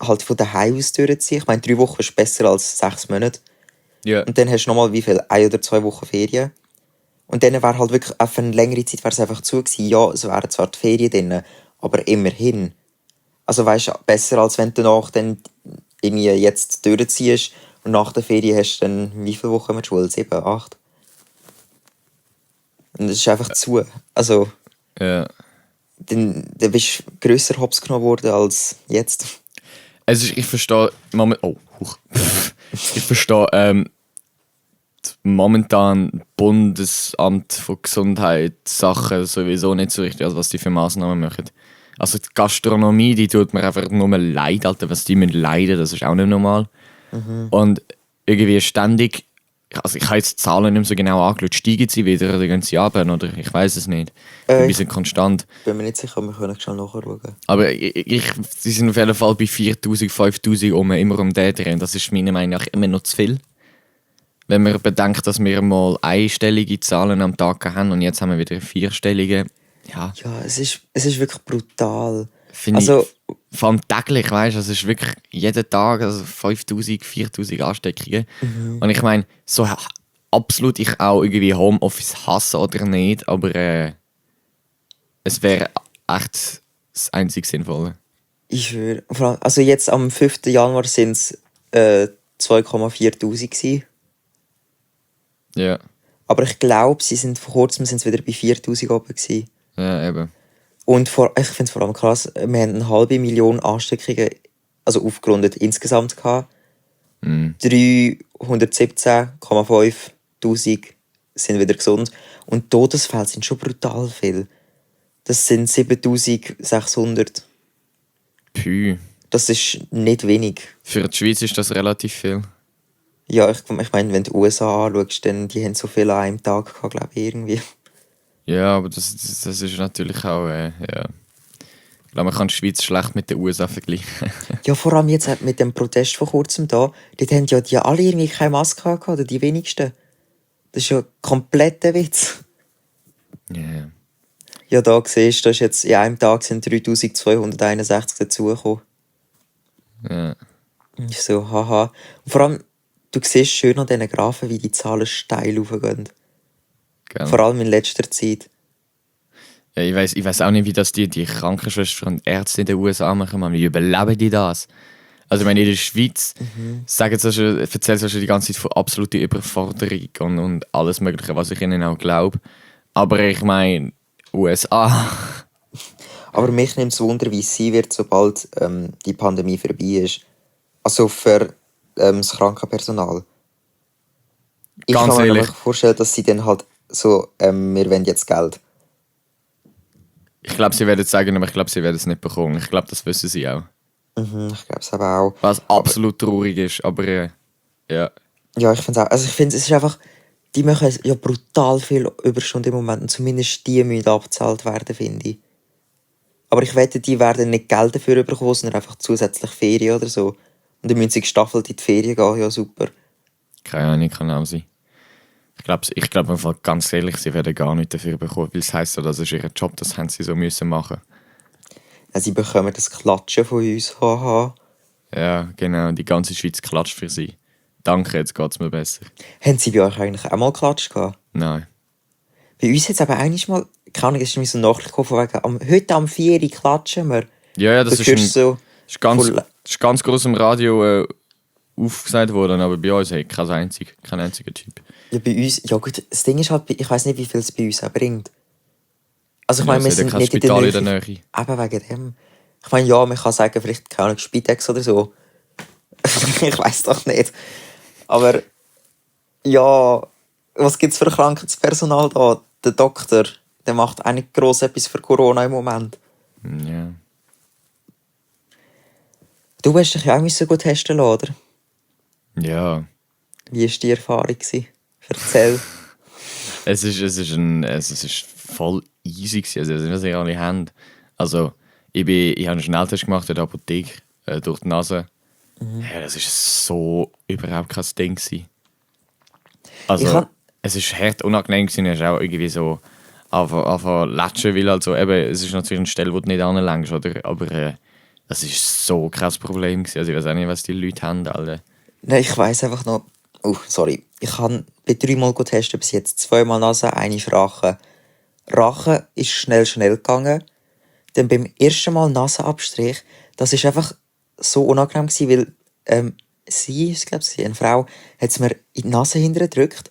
halt von daheim aus durchziehen. Ich meine, 3 Wochen ist besser als 6 Monate. Ja. Und dann hast du nochmal wie viel? 1 oder 2 Wochen Ferien. Und dann wäre halt wirklich, auch für eine längere Zeit wäre es einfach zu gewesen. Ja, es wären zwar die Ferien drin, aber immerhin. Also weißt du, besser als wenn du danach dann irgendwie jetzt durchziehst und nach der Ferien hast du dann, wie viele Wochen mit Schule? 7, 8? Und das ist einfach zu. Also, Ja. dann bist du grösser Hops genommen worden als jetzt. Also ich verstehe ich verstehe momentan Bundesamt für Gesundheit Sachen sowieso nicht so richtig, also was die für Massnahmen machen. Also die Gastronomie, die tut mir einfach nur leid, Alter, was die müssen leiden, das ist auch nicht normal. Und irgendwie ständig Also ich habe jetzt die Zahlen nicht mehr so genau angeschaut. Steigen sie wieder oder gehen sie runter? Oder ich weiß es nicht. Ein bisschen konstant. Bin mir nicht sicher, wir können schon nachschauen. Aber sie sind auf jeden Fall bei 4'000, 5'000 immer um den Dreh. Das ist meiner Meinung nach immer noch zu viel. Wenn man bedenkt, dass wir mal einstellige Zahlen am Tag haben und jetzt haben wir wieder vierstellige. Ja, Ja, es ist wirklich brutal. finde Also, ich, vor allem täglich, weißt du, es ist wirklich jeden Tag also 5'000, 4'000 Ansteckungen. Und ich meine, so absolut ich auch irgendwie Homeoffice hasse oder nicht, aber es wäre echt das einzig Sinnvolle. ich schwöre. Vor allem, also jetzt am 5. Januar sind es 2,4 gewesen. Ja, Aber ich glaube, vor kurzem sind es wieder bei 4'000 oben gewesen. ja eben. Und ich finde es vor allem krass, wir haben 500'000 Ansteckungen, also aufgerundet insgesamt gehabt. 317,5 Tausend sind wieder gesund. Und Todesfälle sind schon brutal viel. Das sind 7600. Pü. Das ist nicht wenig. Für die Schweiz ist das relativ viel. Ja, ich meine, wenn du die USA anschaust, dann die haben so viel an einem Tag gehabt, glaube ich, irgendwie. Ja, aber das ist natürlich auch, ja. Ich glaube, man kann die Schweiz schlecht mit den USA vergleichen. Ja, vor allem jetzt mit dem Protest vor kurzem da, dort haben ja die alle irgendwie keine Maske gehabt, oder die wenigsten. Das ist ja komplett ein Witz. Ja. Ja, da siehst du, dass jetzt in einem Tag sind 3261 dazugekommen. Ja. Ich so, haha. Und vor allem, du siehst schön an diesen Graphen, wie die Zahlen steil raufgehen. Gell. Vor allem in letzter Zeit. Ja, ich weiß auch nicht, wie das die Krankenschwestern und Ärzte in den USA machen, man. Wie überleben die das? Also ich meine, in der Schweiz erzählen sie schon die ganze Zeit von absoluter Überforderung und alles Mögliche, was ich ihnen auch glaube. Aber ich meine, USA. Aber mich nimmt es Wunder, wie es sein wird, sobald die Pandemie vorbei ist. Also für das Krankenpersonal. Ich Ganz kann mir ehrlich. nämlich vorstellen, dass sie dann halt so, wir wollen jetzt Geld. Ich glaube, sie werden es sagen, aber ich glaube, sie werden es nicht bekommen. Ich glaube, das wissen sie auch. Ich glaube es aber auch. Was absolut traurig ist, aber ja. Ja, ich finde auch. Also ich finde, es ist einfach, die machen ja brutal viel Überstunden im Moment und zumindest die müssen abgezahlt werden, finde ich. Aber ich wette, die werden nicht Geld dafür bekommen, sondern einfach zusätzlich Ferien oder so. Und dann müssen sie gestaffelt in die Ferien gehen, ja super. Keine Ahnung, kann auch sein. Ich glaube einfach ganz ehrlich, sie werden gar nichts dafür bekommen, weil es heisst, das ist ihr Job, das haben sie so müssen machen. Ja, sie bekommen das Klatschen von uns, haha. Ja, genau, die ganze Schweiz klatscht für sie. Danke, jetzt geht es mir besser. Haben sie bei euch eigentlich auch mal geklatscht gehabt? Nein. Bei uns jetzt aber eigentlich mal, keine Ahnung, es ist mir so eine Nachricht gekommen, von wegen, heute am 4 Uhr klatschen wir. Ja, das Du ist, hörst so, ist ganz, voll- ist ganz groß im Radio aufgesagt worden, aber bei uns hey, kein einziger Typ. ja bei uns, ja gut, das Ding ist halt, ich weiss nicht, wie viel es bei uns auch bringt. Also ich Ja, meine, wir es hat ja sind kein nicht Spital in in der der Nähe. Nähe. Eben wegen dem. Ich meine, ja, man kann sagen, vielleicht keine Ahnung, Spitex oder so. Ich weiss doch nicht. Aber ja, was gibt es für Krankheitspersonal da? Der Doktor, der macht auch nicht gross etwas für Corona im Moment. Ja. Du hast dich ja auch so gut testen lassen, oder? Ja. Wie war die Erfahrung? Erzähl. Es ist voll easy gewesen, also was ich alle haben. Also, ich habe einen Schnelltest gemacht in der Apotheke, durch die Nase. Ja, das ist so überhaupt kein Ding gewesen. Also, es ist hart unangenehm gewesen, es ist auch irgendwie so anfangen latschen, weil halt so, eben, es ist natürlich eine Stelle, wo du nicht anlängst, oder? Aber das ist so krass Problem gewesen. Also ich weiß auch nicht, was die Leute haben, Alter. Nein, ich weiss einfach noch. Oh, sorry. Ich habe bei 3-mal getestet bis jetzt. 2-mal Nase, 1 Rache. Rache ist schnell gegangen. Dann beim ersten Mal Nasenabstrich, das ist einfach so unangenehm gewesen, weil eine Frau, hat es mir in die Nase hingedrückt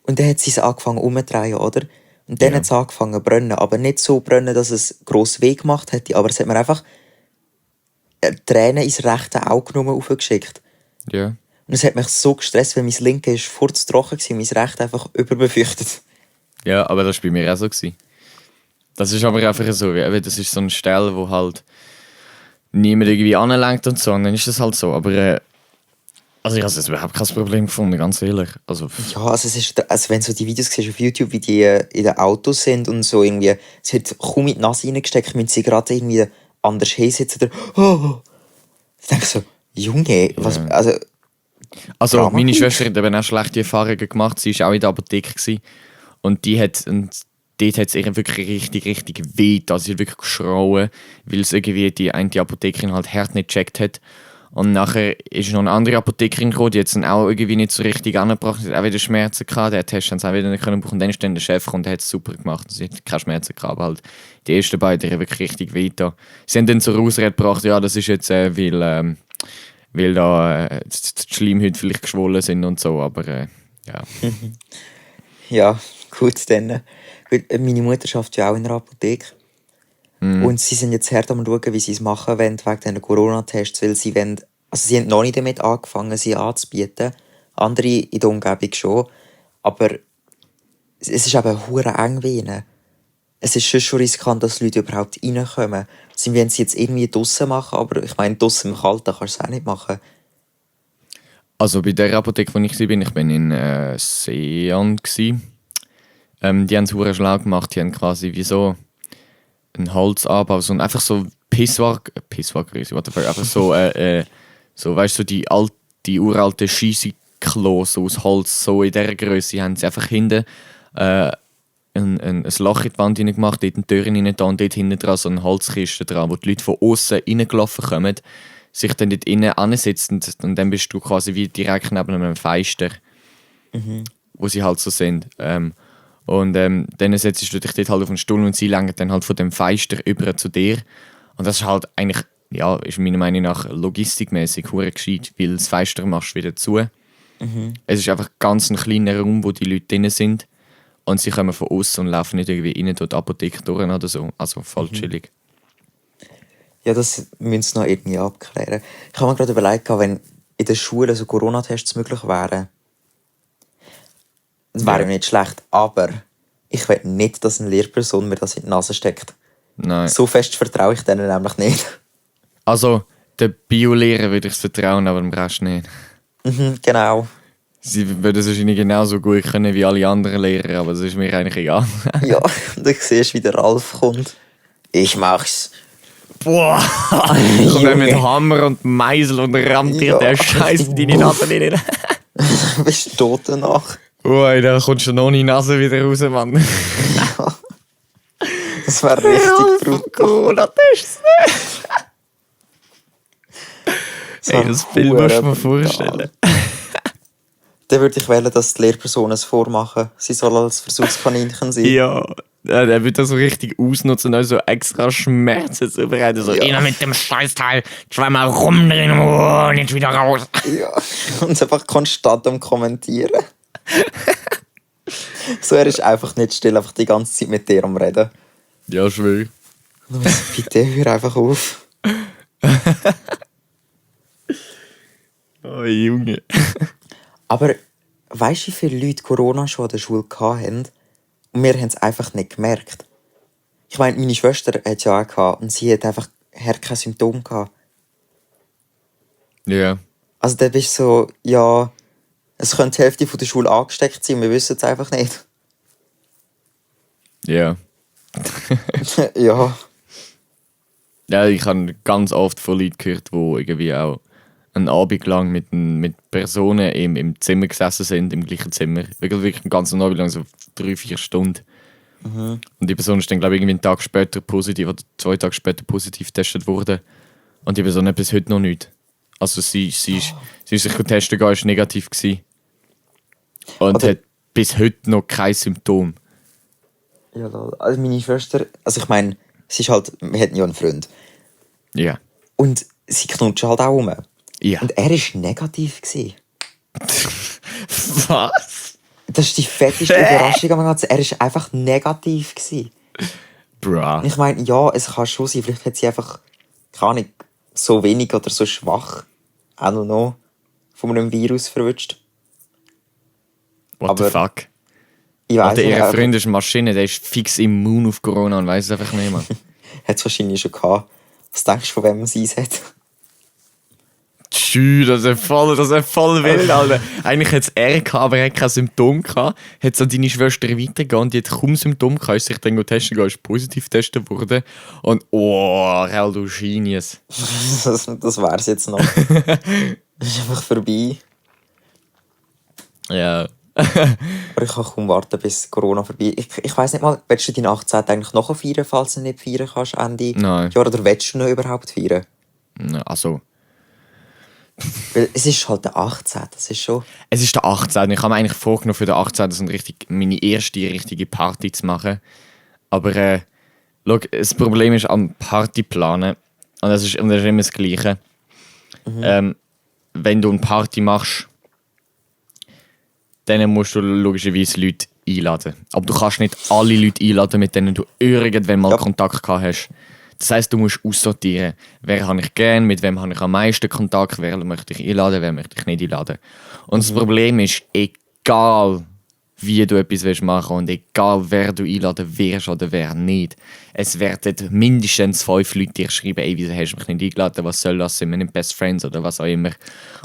und dann hat sie es angefangen umzudrehen, oder? Und dann Ja. hat es angefangen zu brennen, aber nicht so brennen, dass es gross weh gemacht hätte, aber es hat mir einfach Tränen ins rechte Auge genommen aufgeschickt. Ja. Und es hat mich so gestresst, weil mein linke ist furztrocken war und mein rechte einfach überbefürchtet. Ja, aber das war bei mir auch so gewesen. Das ist aber einfach so, wie, das ist so eine Stelle, wo halt niemand irgendwie anlenkt und so, und dann ist das halt so. Aber Also ich habe jetzt überhaupt kein Problem gefunden, ganz ehrlich. Also, Ja, also, also wenn du so die Videos siehst auf YouTube, wie die in den Autos sind und so irgendwie, es wird kaum mit die Nase reingesteckt, müssen sie gerade irgendwie anders hinsitzen. Oh. Ich denke so, Junge, was, also Drama meine Queen. Schwester hat eben auch schlechte Erfahrungen gemacht. Sie war auch in der Apotheke gewesen. Und dort hat es ihr wirklich richtig weh. Also sie hat wirklich geschrauen, weil es irgendwie die eine Apothekerin halt hart nicht gecheckt hat. Und nachher ist noch eine andere Apothekerin gekommen, die hat es dann auch irgendwie nicht so richtig angebracht. Sie hat auch wieder Schmerzen gehabt, der Test haben sie auch wieder nicht können brauchen. Und dann ist dann der Chef gekommen und der hat es super gemacht. Sie hat keine Schmerzen gehabt, aber halt die ersten beiden haben wirklich richtig weh getan. Sie haben dann zur Ausrede gebracht, ja, das ist jetzt, weil da die Schleimhäute vielleicht geschwollen sind und so, aber ja. Ja, gut, dann. Meine Mutter arbeitet ja auch in einer Apotheke. Und sie sind jetzt hart am schauen, wie sie es machen wollen, wegen diesen Corona-Tests, weil sie wollen, also sie haben noch nicht damit angefangen, sie anzubieten. Andere in der Umgebung schon. Aber es ist eben hure eng wie ihnen. Es ist schon riskant, dass Leute überhaupt reinkommen. Sie wollen es jetzt irgendwie draussen machen, aber ich meine, draussen im Kalten kannst du es auch nicht machen. Also bei der Apotheke, wo ich war, ich bin in Seean. Die haben es verdammt schlau gemacht, die haben quasi wie so einen Holzanbau, so einfach so Pisswaggröße, what the fuck, einfach so, so weißt du, so die uralte Scheisseklo so aus Holz, so in dieser Größe haben sie einfach hinten ein Loch in die Wand gemacht, dort eine Tür rein und dort hinten dran so eine Holzkiste dran, wo die Leute von außen reingelaufen kommen, sich dann dort innen ansetzen und dann bist du quasi wie direkt neben einem Fenster, wo sie halt so sind. Und dann setzt du dich dort halt auf den Stuhl und sie lenken dann halt von dem Fenster über zu dir. Und das ist halt eigentlich, ja, ist meiner Meinung nach logistikmäßig hure gescheit, weil das Fenster machst du wieder zu. Es ist einfach ganz ein kleiner Raum, wo die Leute drin sind. Und sie kommen von außen und laufen nicht irgendwie rein durch die Apotheke durch oder so. Also voll chillig. Ja, das müssen sie noch irgendwie abklären. Ich habe mir gerade überlegt, wenn in der Schule so Corona-Tests möglich wären. Das wäre ja nicht schlecht, aber ich will nicht, dass eine Lehrperson mir das in die Nase steckt. Nein. So fest vertraue ich denen nämlich nicht. Also, der Biolehrer würde ich vertrauen, aber dem Rest nicht. Genau. Sie würden es wahrscheinlich genauso gut können wie alle anderen Lehrer, aber das ist mir eigentlich egal. Ja, und du siehst, wie der Ralf kommt. Ich mach's. Boah! Und dann mit Hammer und Meisel und rammt dir den Scheiß in deine Nase rein. Bist du tot danach? Ui, da kommst du noch in die Nase wieder raus, Mann. Ja. Das wäre richtig brutal. Corona-Tests. Ey, das Bild musst du mir vorstellen. Dann würde ich wählen, dass die Lehrpersonen es vormachen. Sie soll als Versuchskaninchen sein. Ja, der wird das so richtig ausnutzen und so extra Schmerzen zu bereiten. So, Ja. immer mit dem Scheißteil zweimal rumdrehen und nicht wieder raus. Ja, und einfach konstant am Kommentieren. So, er ist einfach nicht still, einfach die ganze Zeit mit dir am Reden. Ja, schwör. Bitte hör einfach auf. Oh, Junge. Aber weißt du, wie viele Leute Corona schon an der Schule hatten? Und wir haben es einfach nicht gemerkt. Ich meine, meine Schwester hat es ja auch gehabt und sie hat einfach keine Symptome gehabt. Ja. Also da bist du so, ja, es könnte die Hälfte von der Schule angesteckt sein, wir wissen es einfach nicht. Ja. Ja. Ja, ich habe ganz oft von Leuten gehört, die irgendwie auch einen Abend lang mit Personen im Zimmer gesessen sind, im gleichen Zimmer. Wirklich einen ganzen Abend lang, so 3-4 Stunden. Und die Person ist dann, glaube ich, irgendwie einen Tag später positiv oder 2 Tage später positiv getestet worden. Und die Person hat bis heute noch nichts. Also sie ist sich testen gegangen, ist negativ gewesen. Und Oder- hat bis heute noch kein Symptom. Ja, also meine Schwester, also ich meine, sie ist halt, wir hatten ja einen Freund. Ja. Und sie knutscht halt auch rum. Ja. Und er war negativ gewesen. Was? Das ist die fetteste Überraschung am Ganzen. Er war einfach negativ gewesen. Bruh. Ich meine, ja, es kann schon sein, vielleicht hat sie einfach, keine Ahnung, so wenig oder so schwach, auch noch von einem Virus verwünscht. What the aber- fuck? Ich weiss Oder nicht, ihre aber Freund ist eine Maschine, der ist fix immun auf Corona und weiss es einfach nicht, Mann. hat es wahrscheinlich schon gehabt. Was denkst du, von wem sie es hat? Schü, das ist voll wild, Alter. Eigentlich hat es er gehabt, aber er hat keine Symptome gehabt. Hat es an deine Schwester weitergegeben, die hat kaum Symptome gehabt, ist sich dann testen gegangen, ist positiv getestet worden. Und Raul, du Genius. Das wär's jetzt noch. Das ist einfach vorbei. Ja. Aber ich kann kaum warten, bis Corona vorbei ist. Ich weiss nicht mal, willst du deinen 18. eigentlich noch feiern, falls du nicht feiern kannst, Ende Nein. Jahr? Oder willst du noch überhaupt feiern? Also, Weil es ist halt der 18. Das ist schon... es ist der 18. Ich habe mir eigentlich vorgenommen, für den 18. so meine erste richtige Party zu machen. Aber schau, das Problem ist am Partyplanen, und das ist immer das Gleiche. Wenn du eine Party machst, dann musst du logischerweise Leute einladen. Aber du kannst nicht alle Leute einladen, mit denen du irgendwann mal Kontakt gehabt hast. Das heisst, du musst aussortieren. Wer habe ich gern, mit wem habe ich am meisten Kontakt, wer möchte ich einladen, wer möchte ich nicht einladen. Und das Problem ist, egal wie du etwas machen willst und egal wer du einladen wirst oder wer nicht, es werden mindestens 5 Leute dir schreiben, ey, wieso hast du mich nicht eingeladen, was soll das, sind wir nicht Best Friends oder was auch immer.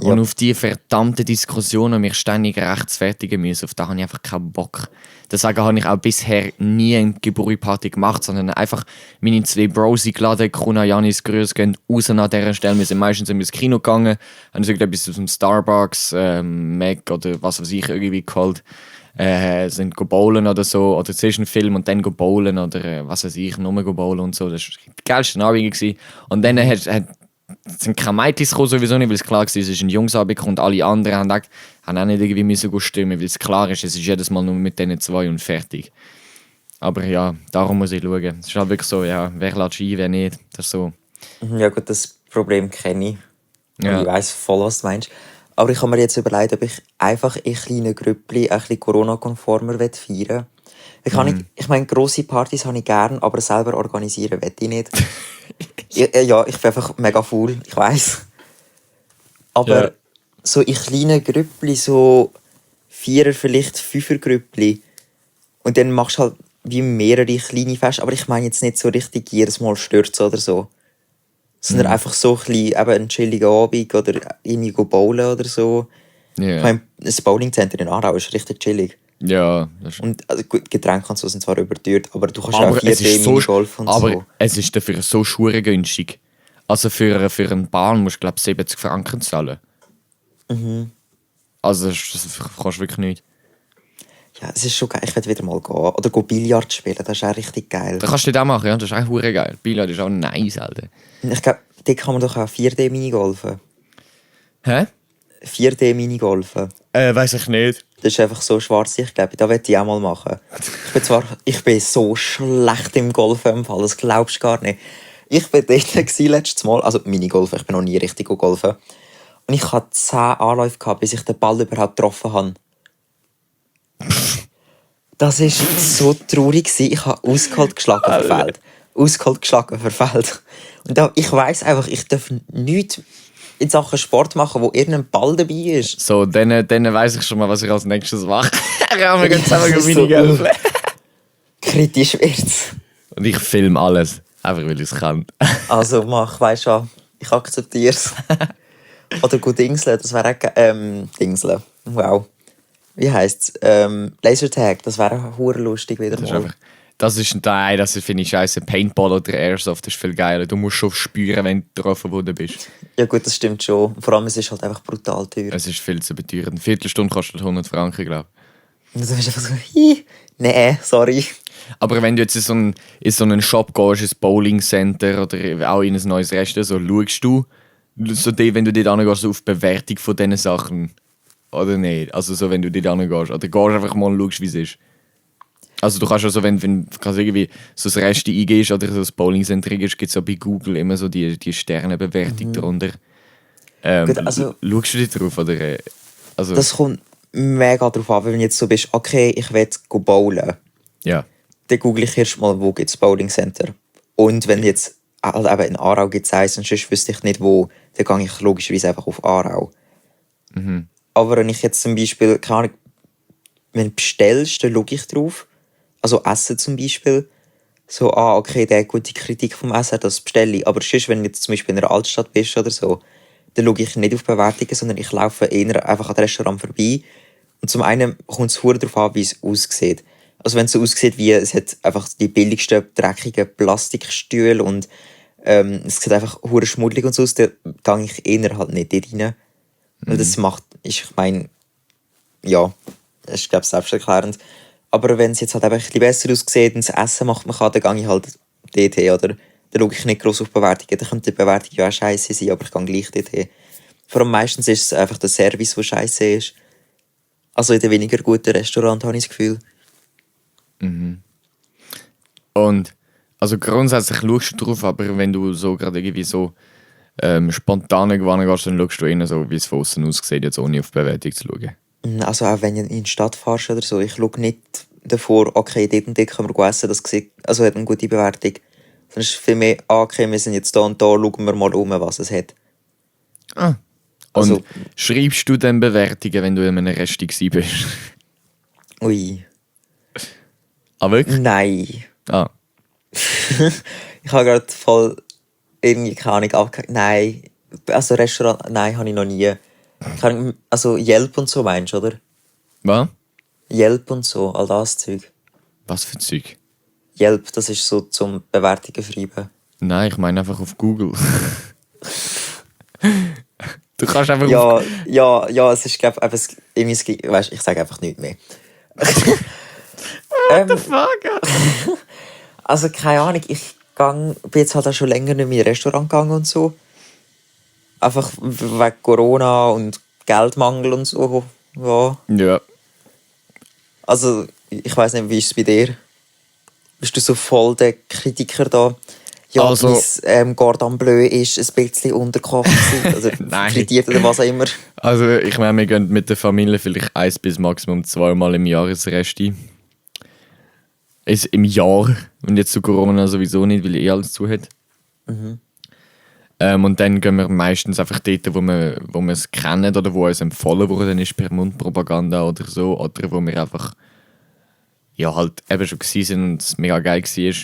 Ja. Und auf diese verdammten Diskussionen mich ständig rechtfertigen müssen, auf das habe ich einfach keinen Bock. Deswegen habe ich auch bisher nie eine Geburtstagsparty gemacht, sondern einfach meine 2 Bros eingeladen, Kuna, Janis, Grüß gehen raus an dieser Stelle. Wir sind meistens ins Kino gegangen, haben uns etwas aus dem Starbucks, Mac oder was weiß ich irgendwie geholt. Sind bowlen oder so, oder zuerst einen Film und dann bowlen oder was weiß ich, nur bowlen und so. Das war die geilste Abend gewesen. Und dann sind keine Mädchen gekommen, sowieso nicht, weil es klar war, es ist ein Jungsabend und alle anderen haben auch nicht irgendwie müssen stimmen, weil es klar ist, es ist jedes Mal nur mit diesen 2 und fertig. Aber ja, darum muss ich schauen. Es ist halt wirklich so, ja, wer lädt ein, wer nicht. Das ist so. Ja gut, das Problem kenne ich. Ja. Und ich weiss voll, was du meinst. Aber ich habe mir jetzt überlegt, ob ich einfach in kleinen Grüppli ein bisschen Corona-konformer feiern will. Ich meine, grosse Partys habe ich gerne, aber selber organisieren will ich nicht. Ich bin einfach mega faul, ich weiss. Aber so in kleinen Grüppli, so 4er, vielleicht 5er Grüppli. Und dann machst du halt wie mehrere kleine Feste. Aber ich meine jetzt nicht so richtig jedes Mal stürzen oder so. Sondern einfach so ein bisschen eben einen chilligen Abend oder irgendwie bowlen oder so. Yeah. Ich meine, das Bowlingcenter in Aarau ist richtig chillig. Ja, das ist... Und also, gut, Getränke und so sind zwar überteuert, aber du kannst aber auch 4D Minigolf und aber so. es ist dafür so schwer günstig. Also für eine Bahn musst du, glaube ich, 70 Franken zahlen. Also das kannst du wirklich nicht. Ja, es ist schon geil. Ich will wieder mal gehen. Oder Billard spielen, das ist auch richtig geil. Das kannst du nicht auch machen, ja? Das ist auch verdammt geil. Billard ist auch nice, Alter. Ich glaube, dort kann man doch auch 4D Minigolfen. Hä? 4D Minigolfen. Weiss ich nicht. Das ist einfach so schwarz, ich glaube, das möchte ich auch mal machen. Ich bin so schlecht im Golfen im Fall, das glaubst du gar nicht. Ich war dort letztes Mal, also Minigolfen, ich bin noch nie richtig golfen. Und ich hatte 10 Anläufe gehabt, bis ich den Ball überhaupt getroffen habe. Das war so traurig. Ich habe ausgeholt geschlagen verfehlt. Ausgeholt geschlagen verfehlt. Und ich weiss einfach, ich darf nichts in Sachen Sport machen, wo irgendein Ball dabei ist. So, dann weiss ich schon mal, was ich als nächstes mache. Ja, wir gehen zusammen Ja, Minigolfen. Kritisch wird's. Und ich filme alles. Einfach weil ich es kann. Also mach, weisst du, ich akzeptiere es. Oder gut Dingseln, das wäre auch Dingseln. Wow. Wie heisst es? Lasertag, das wäre auch lustig wieder mal. Das finde ich scheiße. Paintball oder Airsoft ist viel geiler. Du musst schon spüren, wenn du drauf verbunden bist. Ja gut, das stimmt schon. Vor allem, es ist halt einfach brutal teuer. Es ist viel zu beteuern. Eine Viertelstunde kostet 100 Franken, glaube ich. Und dann bist du einfach so, nee, sorry. Aber wenn du jetzt in so einen Shop gehst, ins Bowling-Center oder auch in ein neues Restaurant, so schaust du, wenn du dort hingehst, so auf die Bewertung von diesen Sachen. Oder nicht? Also so, wenn du dort hingehst. Oder gehst einfach mal und schaust, wie es ist. Also du kannst also, wenn du irgendwie so das Rest eingehst oder so das Bowling-Center eingehst, gibt es ja bei Google immer so die Sternebewertung darunter. Gut, also, schaust du da drauf? Oder, also, das kommt mega drauf an, wenn du jetzt so bist, okay, ich will bowlen. Ja. Dann google ich erst mal, wo gibt es Bowling-Center. Und wenn jetzt, also eben in Aarau gibt es eins und sonst wüsste ich nicht wo, dann gehe ich logischerweise einfach auf Aarau. Aber wenn ich jetzt zum Beispiel, keine Ahnung, wenn du bestellst, dann schaue ich drauf. Also Essen zum Beispiel. So, okay, der hat gute Kritik vom Essen, das bestelle ich. Aber sonst, wenn du jetzt zum Beispiel in einer Altstadt bist oder so, dann schaue ich nicht auf Bewertungen, sondern ich laufe eher einfach an dem Restaurant vorbei. Und zum einen kommt es verdammt darauf an, wie es aussieht. Also wenn es so aussieht, wie es hat einfach die billigsten, dreckigen Plastikstühle und es sieht einfach verdammt schmuddelig und so aus, dann gehe ich eher halt nicht dort rein. Weil das macht, ich meine, ja, das ist glaube ich selbsterklärend. Aber wenn es jetzt halt einfach ein bisschen besser aussieht und das Essen macht man kann, dann gehe ich halt dort hin, oder? Dann schaue ich nicht gross auf Bewertungen. Dann könnte die Bewertung ja auch scheiße sein, aber ich gehe gleich dort hin. Vor allem meistens ist es einfach der Service, der scheiße ist. Also in den weniger guten Restaurants habe ich das Gefühl. Und also grundsätzlich schaust du drauf, aber wenn du so gerade irgendwie so spontan irgendwann gehst, dann schaust du eher so, wie es von außen aussieht, jetzt ohne auf die Bewertung zu schauen. Also auch wenn du in die Stadt fährst oder so, ich schaue nicht davor, okay, dort und dort können wir essen, das sieht, also hat eine gute Bewertung. Sondern es ist viel mehr, okay, wir sind jetzt da und da, schauen wir mal um, was es hat. Und Also- schreibst du dann Bewertungen, wenn du in einem Rest bist? Ui. Ah, wirklich? Nein. Ah. Ich habe gerade voll irgendwie keine Ahnung abgehakt. Nein. Also Restaurant, nein, habe ich noch nie. Also Yelp und so meinst du, oder? Was? Yelp und so, all das Zeug. Was für Zeug? Yelp, das ist so zum Bewertungen schreiben. Nein, ich meine einfach auf Google. Du kannst einfach Ja, ja, es ist, glaube ich, weißt, ich sage einfach nichts mehr. What the fuck? Also keine Ahnung, bin jetzt halt auch schon länger nicht mehr in ein Restaurant gegangen und so. Einfach wegen Corona und Geldmangel und so. Ja. Ja. Also, ich weiss nicht, wie ist es bei dir? Bist du so voll der Kritiker da? Ja, Also- dein Cordon Bleu ist ein bisschen untergekocht oder Nein. frittiert oder was auch immer. Also ich meine, wir gehen mit der Familie vielleicht 1 bis maximum 2 Mal im Jahr ins Resti. Im Jahr. Und jetzt zu Corona sowieso nicht, weil alles zu hat. Und dann gehen wir meistens einfach dort, wo wir es kennen oder wo uns empfohlen worden ist per Mundpropaganda oder so. Oder wo wir einfach ja, halt eben schon gewesen sind und es mega geil war.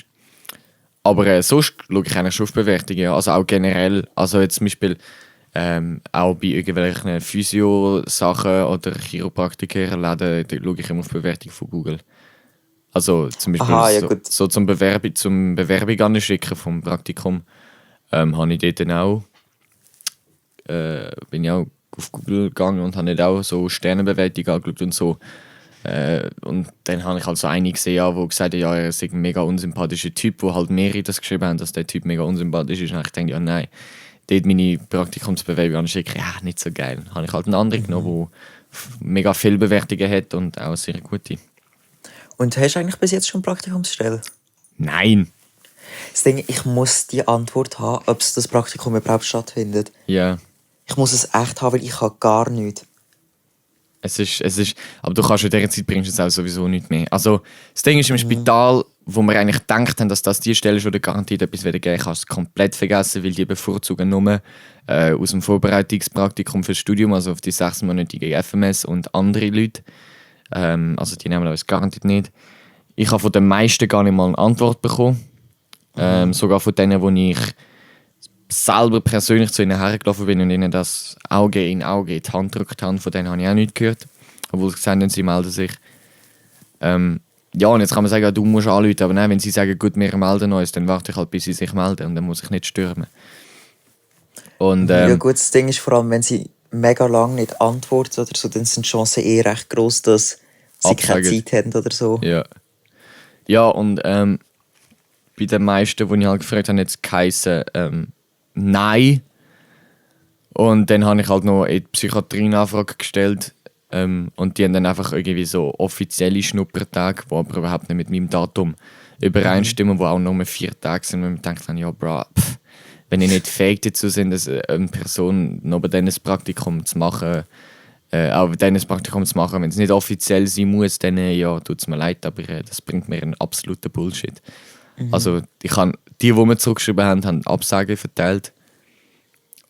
Aber sonst schaue ich eigentlich schon auf Bewertungen. Ja. Also auch generell. Also jetzt zum Beispiel auch bei irgendwelchen Physio-Sachen oder Chiropraktiker-Läden, da schaue ich immer auf die Bewertung von Google. Also zum Beispiel Aha, ja, gut. so zum Bewerbung anschicken vom Praktikum habe ich dort dann auch bin ich auch auf Google gegangen und habe nicht auch so Sternenbewertungen angeschaut und so. Und dann habe ich halt so eine gesehen, ja, wo gesagt hat, ja, er ist ein mega unsympathischer Typ, wo halt mehrere das geschrieben haben, dass der Typ mega unsympathisch ist. Und ich dachte, ja, nein, dort meine Praktikumsbewerbung anschicken, ja, nicht so geil. Dann habe ich halt einen anderen genommen, der mega viele Bewertungen hat und auch sehr gute. Und hast du eigentlich bis jetzt schon Praktikumsstelle? Nein! Das Ding, ich muss die Antwort haben, ob das Praktikum überhaupt stattfindet. Ja. Ich muss es echt haben, weil ich habe gar nichts. Es ist, aber du kannst in dieser Zeit bringst du es auch sowieso nicht mehr. Also, das Ding ist im Spital, wo wir eigentlich gedacht haben, dass das die Stelle ist, wo der garantiert etwas wieder geben kannst du es komplett vergessen, weil die bevorzugen nur aus dem Vorbereitungspraktikum fürs Studium, also auf die 6-monatige FMS und andere Leute. Also die nehmen uns garantiert nicht. Ich habe von den meisten gar nicht mal eine Antwort bekommen. Sogar von denen, wo ich selber persönlich zu ihnen hergelaufen bin und ihnen das Auge in Auge in die Hand gedrückt habe, von denen habe ich auch nichts gehört. Obwohl sie gesagt haben, sie melden sich. Ja, und jetzt kann man sagen, ja, du musst anrufen, aber nein, wenn sie sagen, gut, wir melden uns, dann warte ich halt, bis sie sich melden und dann muss ich nicht stürmen. Und, Ja gut, das Ding ist vor allem, wenn sie mega lange nicht antworten oder so, dann sind die Chancen recht groß, dass sie keine Absagen. Zeit haben oder so. Ja. Ja, und bei den meisten, die ich halt gefragt habe, hat es geheißen, nein. Und dann habe ich halt noch in die Psychiatrie eine Anfrage gestellt. Und die haben dann einfach irgendwie so offizielle Schnuppertage, die aber überhaupt nicht mit meinem Datum übereinstimmen, die auch nur 4 Tage sind. Und ich denke dann, ja, bro, wenn ich nicht fähig dazu bin, eine Person noch bei denen ein Praktikum zu machen, wenn es nicht offiziell sein muss, dann ja, tut es mir leid, aber das bringt mir einen absoluten Bullshit. Also die mir zurückgeschrieben haben, haben Absagen verteilt.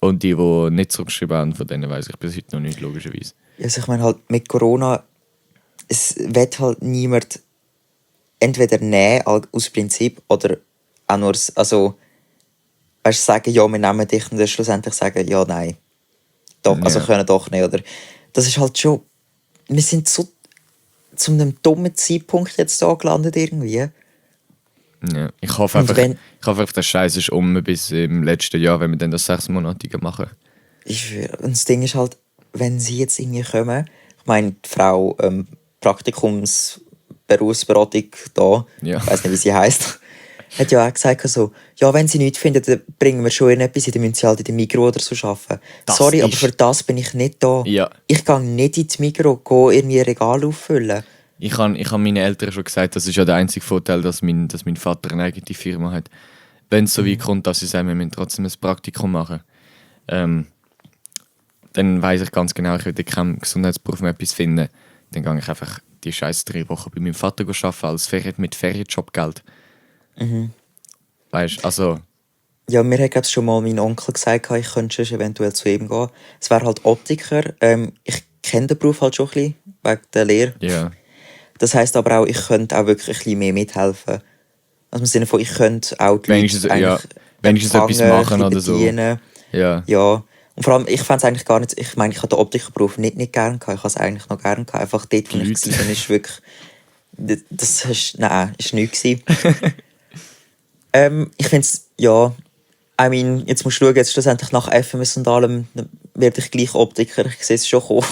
Und die nicht zurückgeschrieben haben, von denen weiss ich bis heute noch nicht, logischerweise. Also ich meine halt, mit Corona, es wird halt niemand entweder nehmen aus Prinzip oder auch nur, also weißt, sagen, ja, wir nehmen dich und dann schlussendlich sagen, ja, nein. doch, also Ja. können doch nicht, oder? Das ist halt schon, wir sind so zu einem dummen Zeitpunkt jetzt da gelandet irgendwie. Ja. Ich hoffe Und einfach, der Scheiß ist um bis im letzten Jahr, wenn wir dann das 6-monatige machen. Und das Ding ist halt, wenn sie jetzt irgendwie kommen, ich meine, die Frau Berufsberatung da, Ja. ich weiß nicht, wie sie heisst, hat ja auch gesagt, so, ja, wenn sie nichts finden, dann bringen wir schon etwas, dann müssen sie halt in der Migros oder so arbeiten. Das Sorry, aber ist- für das bin ich nicht da. Ja. Ich gehe nicht ins Migros, gehe irgendwie ein Regal auffüllen. Ich hab meinen Eltern schon gesagt, das ist ja der einzige Vorteil, dass mein Vater eine eigene Firma hat. Wenn es so weit kommt, dass sie sagen, wir müssen trotzdem ein Praktikum machen, dann weiss ich ganz genau, ich will in keinem Gesundheitsberuf mehr etwas finden. Dann gehe ich einfach die scheiß 3 Wochen bei meinem Vater arbeiten als mit Ferienjobgeld. Weißt du, also... Ja, mir hat glaub, schon mal mein Onkel gesagt, ich könnte schon eventuell zu ihm gehen. Es wäre halt Optiker. Ich kenne den Beruf halt schon ein bisschen, wegen der Lehre. Ja. Das heisst aber auch, ich könnte auch wirklich ein bisschen mehr mithelfen. Also im Sinne von, ich könnte auch die Wenigstens- Leute ja, eigentlich wenigstens etwas empfangen, machen ein oder bisschen so. bedienen. Ja. Ja. Und vor allem, ich fände es eigentlich gar nicht, ich meine, ich habe den Optikerberuf nicht gerne gehabt, ich habe es eigentlich noch gerne gehabt. Einfach dort, wo Die ich Leute. war, ist wirklich, das ist, nein, ist nichts gewesen. Ich finde es, ja, I mean, jetzt musst du schauen, jetzt schlussendlich nach FMS und allem werde ich gleich Optiker, ich sehe es schon kommen.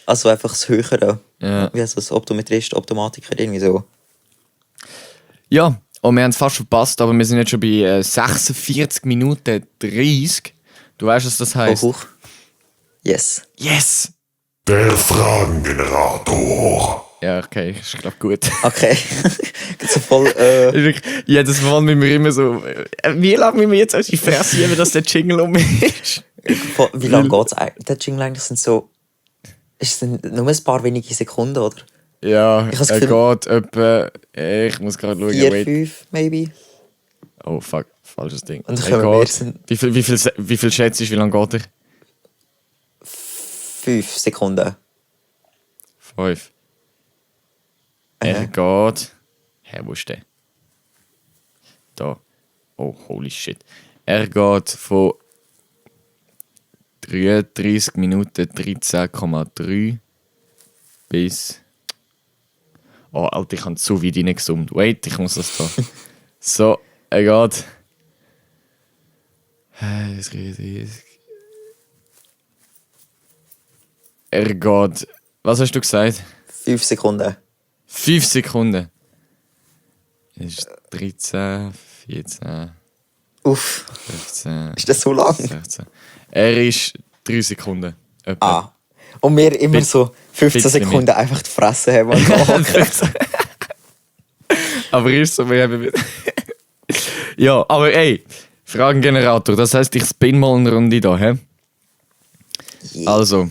Also einfach das Höhere. Ja. Wie heißt das? Optometrist, Optomatiker, irgendwie so. Ja, und wir haben es fast verpasst, aber wir sind jetzt schon bei 46 Minuten 30. Du weißt, was das heisst? Hoch. Yes. Yes! Der Fragengenerator. Ja, okay, ist glaube gut. Okay. so voll, Jedes Mal müssen wir immer so. Wie lange müssen wir jetzt unsere Fresse geben, dass der Jingle um ist? wie lange geht es eigentlich? Der Jingle eigentlich sind so... Es sind nur ein paar wenige Sekunden, oder? Ja, Ich has er Gefühl- geht etwa. Ich muss gerade schauen. 4, wait. 5, maybe. Oh fuck, falsches Ding. Und dann Er können wir geht. jetzt Wie viel schätzt du, wie lange geht er? 5 Sekunden. 5. Er geht. Hä, wo ist der? Da. Oh, holy shit. Er geht von 33 Minuten 13,3 bis. Oh, Alter, ich habe so weit reingezoomt. Wait, ich muss das da. So, er geht. 33. Er geht. Was hast du gesagt? 5 Sekunden. 5 Sekunden. Das ist 13, 14, Uff, 15, ist das so lang? 16. Er ist 3 Sekunden. Etwa. Ah. Und wir immer Bi- so 15 bisschen Sekunden mehr. einfach die Fresse haben und anhocken. Aber ist so, wir haben. Ja, aber ey, Fragengenerator. Das heisst, ich spin mal eine Runde da, hä? Also.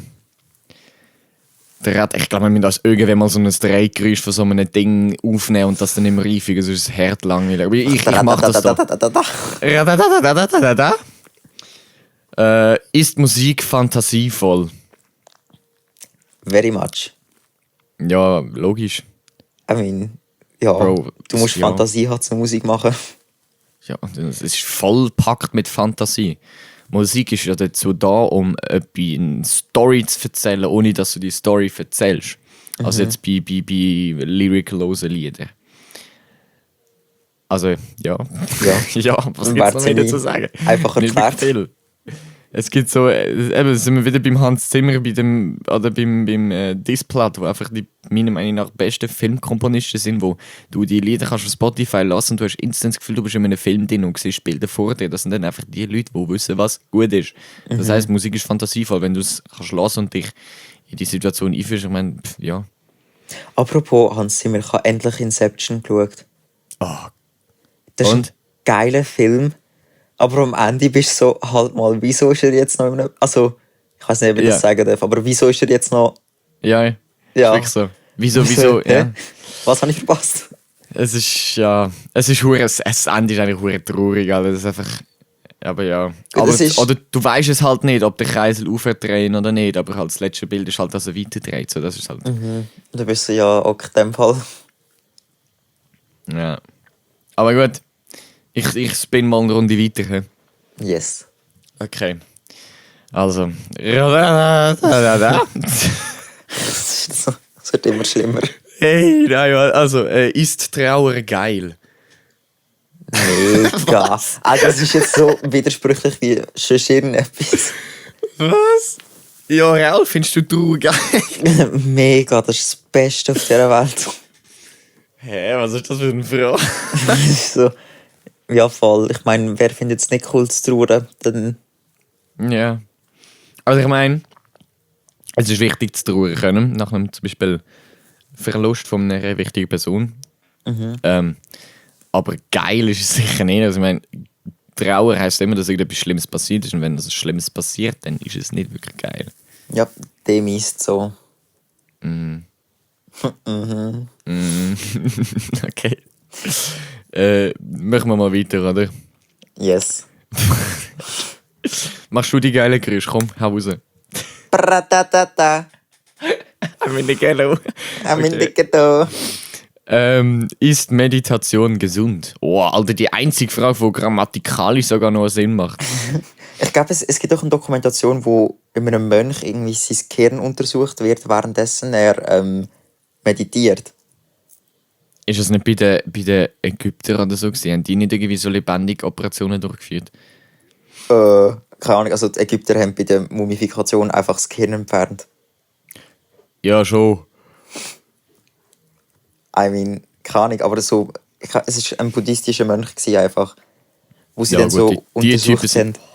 Ich glaube, wir müssen das irgendwann mal so ein Drehgeräusch von so einem Ding aufnehmen und das dann immer einfügen, sonst ist es hart langweilig. Aber ich mache das da. Ist Musik fantasievoll? Very much. Ja, logisch. I mean, ja, Bro, du musst ja. Fantasie haben zum Musik machen. Ja, es ist vollpackt mit Fantasie. Musik ist ja dazu da, um eine Story zu erzählen, ohne dass du die Story erzählst. Also jetzt bei lyriclosen Liedern. Also, ja. Ja. Ja, was Im gibt es noch mehr Sinne dazu sagen? einfach Nicht erklärt. wirklich viel. Es gibt so, eben sind wir wieder beim Hans Zimmer, beim Displat, wo einfach die meiner Meinung nach besten Filmkomponisten sind, wo du die Lieder kannst auf Spotify lassen und du hast instant das Gefühl, du bist in einem Film drin und siehst Bilder vor dir. Das sind dann einfach die Leute, die wissen, was gut ist. Das heisst, Musik ist fantasievoll, wenn du es kannst lassen und dich in die Situation einfühlst. Ich meine, ja. Apropos Hans Zimmer, ich habe endlich Inception geschaut. Ah, Das ist Und? ein geiler Film. Aber am Ende bist du so, halt mal, wieso ist er jetzt noch in einem... Also, ich weiß nicht, wie ich Ja. das sagen darf, aber wieso ist er jetzt noch... ja, Ja. ist wirklich so. Wieso, Hä? ja. Was habe ich verpasst? Es ist, ja, es ist hure, das Ende ist eigentlich hure traurig, Alter. Das ist einfach, aber ja. Aber, das ist- oder du weißt es halt nicht, ob der Kreisel aufdrehen oder nicht, aber halt das letzte Bild ist halt, dass er weiterdreht, so, das ist halt, Da bist du ja auch in dem Fall. ja. Aber gut, ich spin mal eine Runde weiter, hä? Yes. Okay. Also. Es wird immer schlimmer. Hey, nein, also, ist Trauer geil? Mega. Das ist jetzt so widersprüchlich wie schon irgendetwas. Was? Ja, Ralf, findest du Trauer geil? Mega, das ist das Beste auf dieser Welt. Hä, was ist das für eine Frage? Das ist so, ja, voll. Ich meine, wer findet es nicht cool zu trauern? Dann Ja. Also ich meine, es ist wichtig zu trauern können, nach einem zum Beispiel Verlust von einer wichtigen Person. Aber geil ist es sicher nicht. Also ich meine, Trauer heisst immer, dass irgendetwas Schlimmes passiert ist. Und wenn etwas Schlimmes passiert, dann ist es nicht wirklich geil. ja, dem ist so. Okay. Machen wir mal weiter, oder? Yes. Machst du die geile Geräusche? Komm, hau raus. Pratatata. I'm in the ghetto. I'm in the ghetto. Ist Meditation gesund? Oh, Alter, die einzige Frage, die grammatikalisch sogar noch Sinn macht. Ich glaube, es gibt auch eine Dokumentation, wo bei einem Mönch irgendwie sein Gehirn untersucht wird, währenddessen er meditiert. Ist es nicht bei den Ägyptern oder so gewesen? Haben die nicht irgendwie so lebendige Operationen durchgeführt? Keine Ahnung, also die Ägypter haben bei der Mumifikation einfach das Gehirn entfernt. Ja, schon. I mean, keine Ahnung, aber so, es war ein buddhistischer Mönch gewesen, einfach, wo sie Ja, dann gut, so die untersucht Typen sind- haben.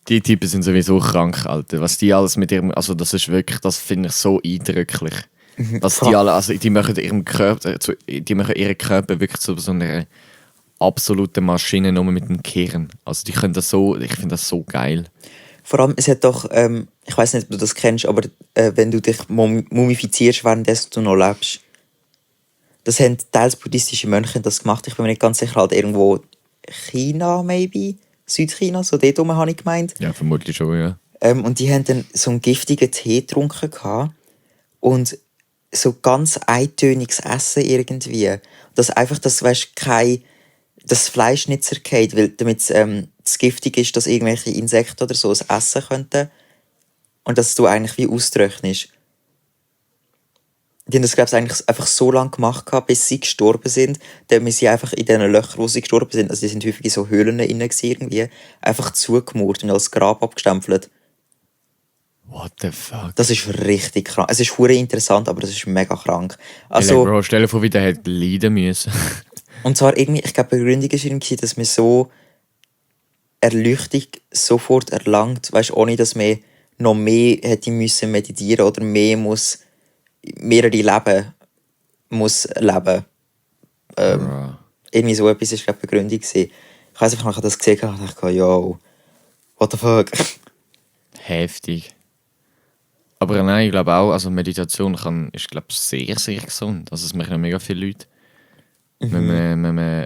Die Typen sind sowieso krank, Alter. Was die alles mit ihrem... Also das ist wirklich... Das finde ich so eindrücklich. Was die alle... Also die machen ihren Körper... Die machen ihren Körper wirklich zu so einer absoluten Maschine nur mit dem Kern. Also die können das so... Ich finde das so geil. Vor allem, es hat doch, ich weiß nicht, ob du das kennst, aber wenn du dich mumifizierst, währenddessen du noch lebst. Das haben teils buddhistische Mönche das gemacht. Ich bin mir nicht ganz sicher, halt irgendwo China, maybe? Südchina, so dort oben habe ich gemeint. Ja, vermutlich schon, ja. Und die haben dann so einen giftigen Tee getrunken gehabt und so ganz eintöniges Essen irgendwie. Dass einfach das, weißt, das Fleisch nicht zergeht, weil damit es giftig ist, dass irgendwelche Insekten oder so es essen könnten und dass du eigentlich wie austrocknest. Die haben das, glaube ich, eigentlich einfach so lange gemacht, bis sie gestorben sind. Dann haben sie einfach in diesen Löchern, wo sie gestorben sind, also die sind häufig in so Höhlen drin irgendwie, einfach zugemauert und als Grab abgestempelt. What the fuck? Das ist richtig krank. Es ist hure interessant, aber das ist mega krank. Also, Also, Bro, stell dir vor, wie der hätte leiden müssen. und zwar irgendwie, ich glaube, die Begründung war irgendwie, dass man so Erleuchtung sofort erlangt, weißt, ohne dass man noch mehr hätte müssen meditieren oder mehrere Leben muss leben. Bro. Irgendwie so etwas war, glaube ich, die Begründung gewesen. Ich weiss einfach, ich habe das gesehen und dachte, yo, what the fuck. Heftig. Aber nein, ich glaube auch, also Meditation ist glaube sehr, sehr gesund. Also es machen ja mega viele Leute. Man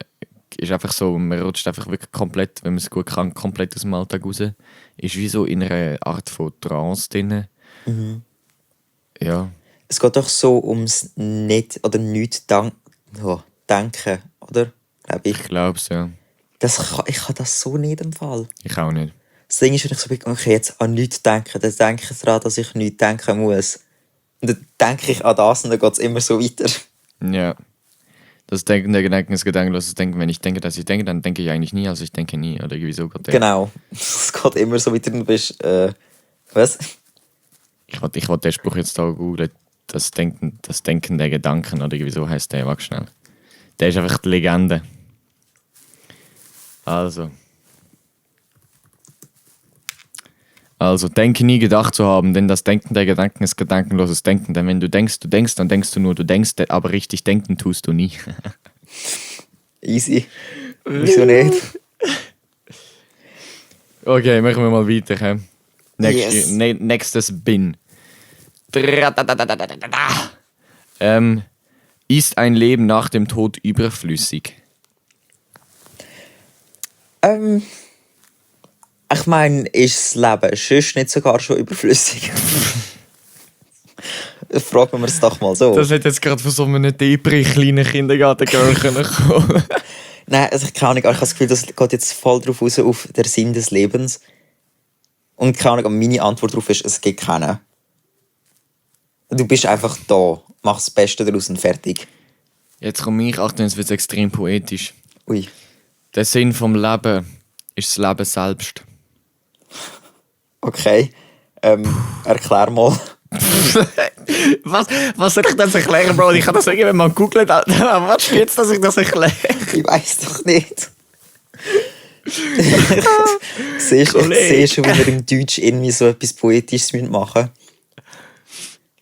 ist einfach so, man rutscht einfach wirklich komplett, wenn man es gut kann, komplett aus dem Alltag raus. Ist wie so in einer Art von Trance drin. Ja. Es geht doch so ums nicht oder nicht denken, oder? Glaube ich. Ich glaube es, ja. Ich kann das so nicht im Fall. Ich auch nicht. Das Ding ist, wenn ich so bin, okay, jetzt an nichts denken, dann denke ich daran, dass ich nichts denken muss. Und dann denke ich an das und dann geht es immer so weiter. Ja. Das Denken der Gedanken ist gedankenloses Denken. Wenn ich denke, dass ich denke, dann denke ich eigentlich nie, also ich denke nie. Oder irgendwie so geht der. Genau. Es geht immer so weiter und du bist, was? Ich wollte den Spruch jetzt da googeln. Das Denken der Gedanken, oder irgendwie so heisst der. Warte schnell. Der ist einfach die Legende. Also, denke nie gedacht zu haben, denn das Denken der Gedanken ist gedankenloses Denken. Denn wenn du denkst, dann denkst du nur, du denkst, aber richtig denken tust du nie. Easy. Wieso nicht? Okay, machen wir mal weiter. He? Yes. Nächstes Bin. Ist ein Leben nach dem Tod überflüssig? Ich meine, ist das Leben sonst nicht sogar schon überflüssig? Fragen wir es doch mal so. Das hätte jetzt gerade von so einem kleinen Kindergarten kommen. Nein, also keine Ahnung, aber ich habe das Gefühl, das geht jetzt voll drauf raus, auf den Sinn des Lebens. Und keine Ahnung, aber meine Antwort darauf ist, es gibt keinen. Du bist einfach da, mach das Beste daraus und fertig. Jetzt komme ich, Achtung, jetzt wird es extrem poetisch. Ui. Der Sinn vom Leben ist das Leben selbst. Okay. Erklär mal. Was soll ich das erklären, Bro? Ich habe das irgendwann mal gegoogelt. Was steht jetzt, dass ich das erkläre? Ich weiß doch nicht. Siehst du, wie wir im Deutsch irgendwie so etwas Poetisches machen müssen?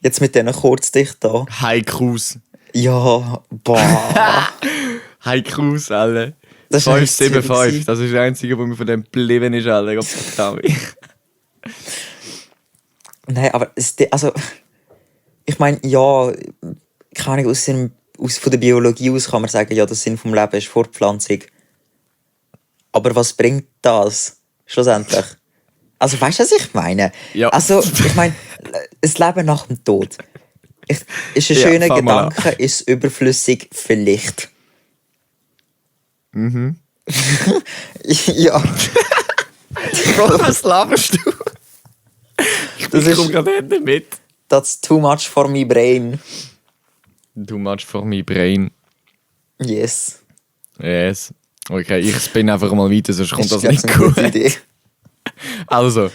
Jetzt mit diesen Kurzdichten hier. Haikus. Ja, boah. Haikus, alle. Das ist 575. Das ist das Einzige, was mir von dem geblieben ist, alle. Gott verdammt. Nein, aber also, ich meine, ja, keine Ahnung, von der Biologie aus kann man sagen, ja, der Sinn vom Leben ist Fortpflanzung. Aber was bringt das schlussendlich? Also, weißt du, was ich meine? Ja. Also, ich meine, das Leben nach dem Tod. Ist ein schöner Gedanke, ist überflüssig vielleicht. Mhm. Ja. Bro, was laberst du? Ich komme gerade nicht mit. That's too much for my brain. Too much for my brain. Yes. Yes. Okay, ich spin einfach mal weiter, sonst kommt das Ist nicht eine gut. gute Idee. Also,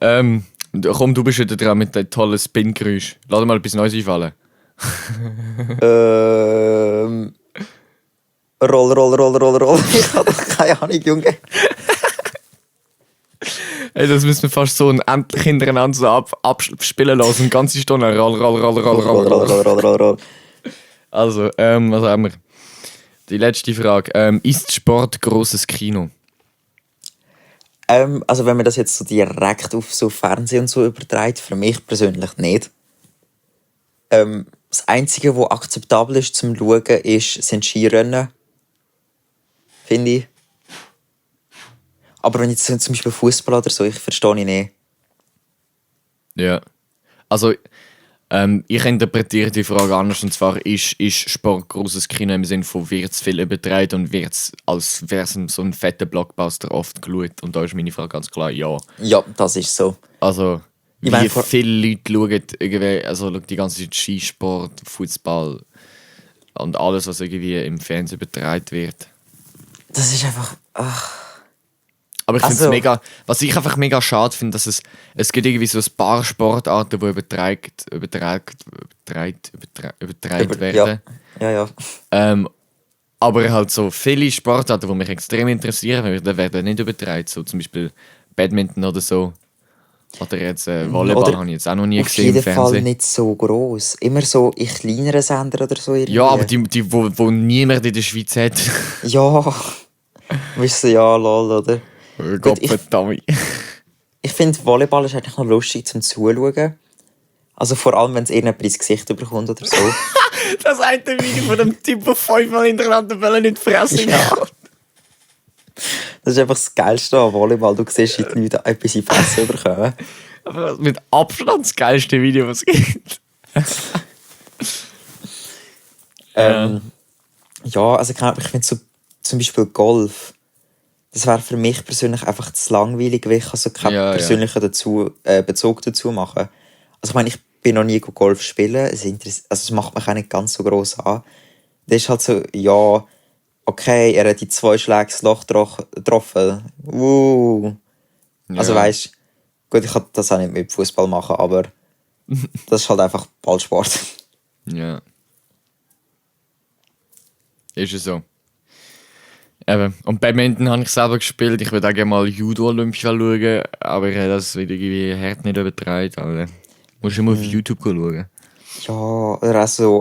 komm, du bist wieder dran mit dem tollen Spin-Geräusch. Lass dir mal etwas Neues einfallen. Roll. Ich habe doch keine Ahnung, Junge. Hey, das müssen wir fast so endlich hintereinander so abspielen lassen. Eine ganze Stunde. Roll. Also, was haben wir? Die letzte Frage. Ist Sport grosses Kino? Also wenn man das jetzt so direkt auf so Fernsehen und so überträgt, für mich persönlich nicht. Das Einzige, was akzeptabel ist zum Schauen, sind Skirennen. Finde ich. Aber wenn jetzt zum Beispiel Fußball oder so, ich verstehe ihn nicht. Ja. Also, ich interpretiere die Frage anders. Und zwar, ist Sport grosses Kino im Sinne von, wird es viel übertragen und wird es als wäre es so ein fetter Blockbuster oft geschaut? Und da ist meine Frage ganz klar, ja. Ja, das ist so. Also, Ich meine, wie viele Leute schauen irgendwie, also die ganze Skisport, Fußball und alles, was irgendwie im Fernsehen übertragen wird. Das ist einfach... Aber ich finde Also- es mega, was ich einfach mega schade finde, dass es gibt irgendwie so ein paar Sportarten, die übertragen werden. Ja. Aber halt so viele Sportarten, die mich extrem interessieren, werden nicht übertragen. So zum Beispiel Badminton oder so. Oder jetzt Volleyball Oder habe ich jetzt auch noch nie Auf gesehen jeden im Fall Fernsehen. nicht so gross. Immer so in kleineren Sendern oder so. Irgendwie. Ja, aber die wo niemand in der Schweiz hat. Ja. Weißt du, ja, lol, oder? Gott ich- verdammt. Ich finde, Volleyball ist eigentlich noch lustig zum Zuschauen. Also vor allem, wenn es irgendjemand ins Gesicht bekommt oder so. Das eine Video von dem Typ, der 5-mal hintereinander Bälle nicht fressen Ja. kann. Das ist einfach das Geilste an Volleyball. Du siehst, wie die Leute etwas in die Fresse bekommen. Aber das mit Abstand das geilste Video, was es gibt. Ja, also ich finde so zum Beispiel Golf. Das wäre für mich persönlich einfach zu langweilig, weil ich also keinen Ja, ja. persönlichen Bezug dazu machen. Also ich meine, ich bin noch nie Golf spielen. Es macht mich auch nicht ganz so gross an. Das ist halt so, ja, okay, er hat die 2 Schläge ins Loch getroffen. Also Ja. weißt, gut, ich kann das auch nicht mit Fußball machen, aber das ist halt einfach Ballsport. Ja. Ist es so. Eben. Und Badminton habe ich selber gespielt. Ich würde auch gerne mal Judo-Olympia schauen, aber das wird irgendwie hart nicht übertragen. Also, musst du immer auf YouTube schauen. Ja, oder auch so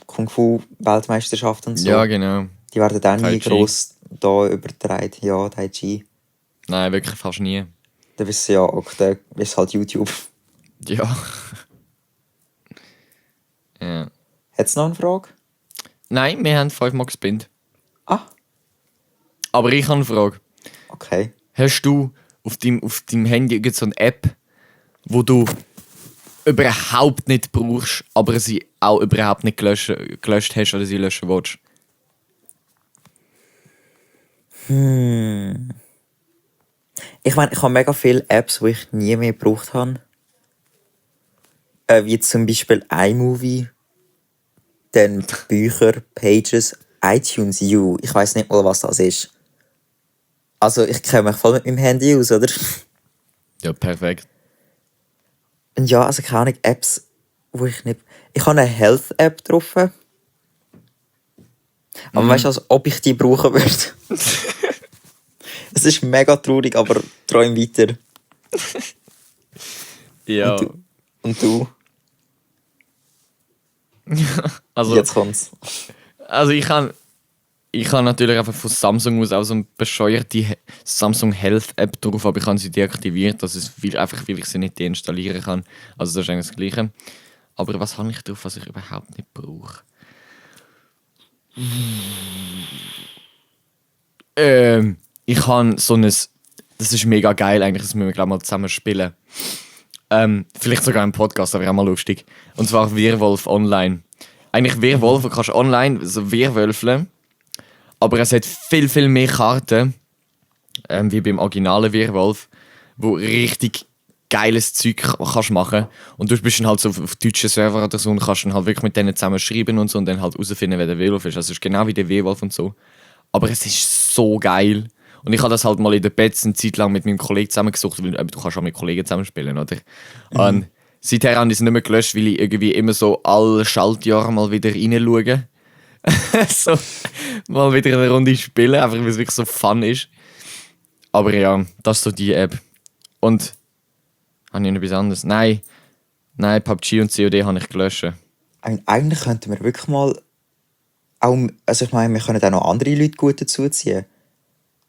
Kung-Fu-Weltmeisterschaften und so. Ja, genau. Die werden dann Tai nie Chi. gross da übertragen. Ja, Tai Chi. Nein, wirklich fast nie. Da wissen ja, okay, da ist halt YouTube. Ja. Ja. Hat es noch eine Frage? Nein, wir haben 5-mal gespinnt. Ah, Aber ich habe eine Frage. okay. Hast du auf deinem Handy irgend so eine App, wo du überhaupt nicht brauchst, aber sie auch überhaupt nicht gelöscht hast oder sie löschen willst? Ich meine, ich habe mega viele Apps, die ich nie mehr gebraucht habe. Wie zum Beispiel iMovie, dann Bücher, Pages, iTunes U. Ich weiß nicht mal, was das ist. Also, ich kenne mich voll mit meinem Handy aus, oder? Ja, perfekt. Und ja, also keine Ahnung, Apps, wo ich nicht... Ich habe eine Health-App drauf. Aber weißt du, als ob ich die brauchen würde. Es ist mega traurig, aber träum weiter. Ja. Und du? Also, Jetzt kommt's. also ich habe natürlich einfach von Samsung aus auch so eine bescheuerte Samsung Health App drauf, aber ich habe sie deaktiviert, dass es einfach, weil ich sie nicht deinstallieren kann. Also das ist eigentlich das Gleiche. Aber was habe ich drauf, was ich überhaupt nicht brauche? Ich habe so ein... Das ist mega geil eigentlich, das müssen wir glaube mal zusammen spielen. Vielleicht sogar im Podcast, das wäre auch mal lustig. Und zwar Werwolf Online. Eigentlich Werwolf kannst du online so Werwölfeln, aber es hat viel, viel mehr Karten, wie beim originalen Werwolf, wo richtig geiles Zeug kannst machen. Und du bist dann halt so auf deutschen Server oder so und kannst dann halt wirklich mit denen zusammen schreiben und so und dann halt herausfinden, wer der Werwolf ist. Also es ist genau wie der Werwolf und so. Aber es ist so geil. Und ich habe das halt mal in der Bets eine Zeit lang mit meinem Kollegen zusammengesucht, weil du kannst auch mit Kollegen zusammenspielen, oder? Und seither habe ich es nicht mehr gelöscht, weil ich irgendwie immer so alle Schaltjahre mal wieder reinschaue. So, mal wieder eine Runde spielen, einfach weil es wirklich so fun ist. Aber ja, das ist so die App. Und habe ich noch etwas anderes? Nein, PUBG und COD habe ich gelöscht. Eigentlich könnten wir wirklich mal auch, also ich meine, wir können auch noch andere Leute gut dazuziehen.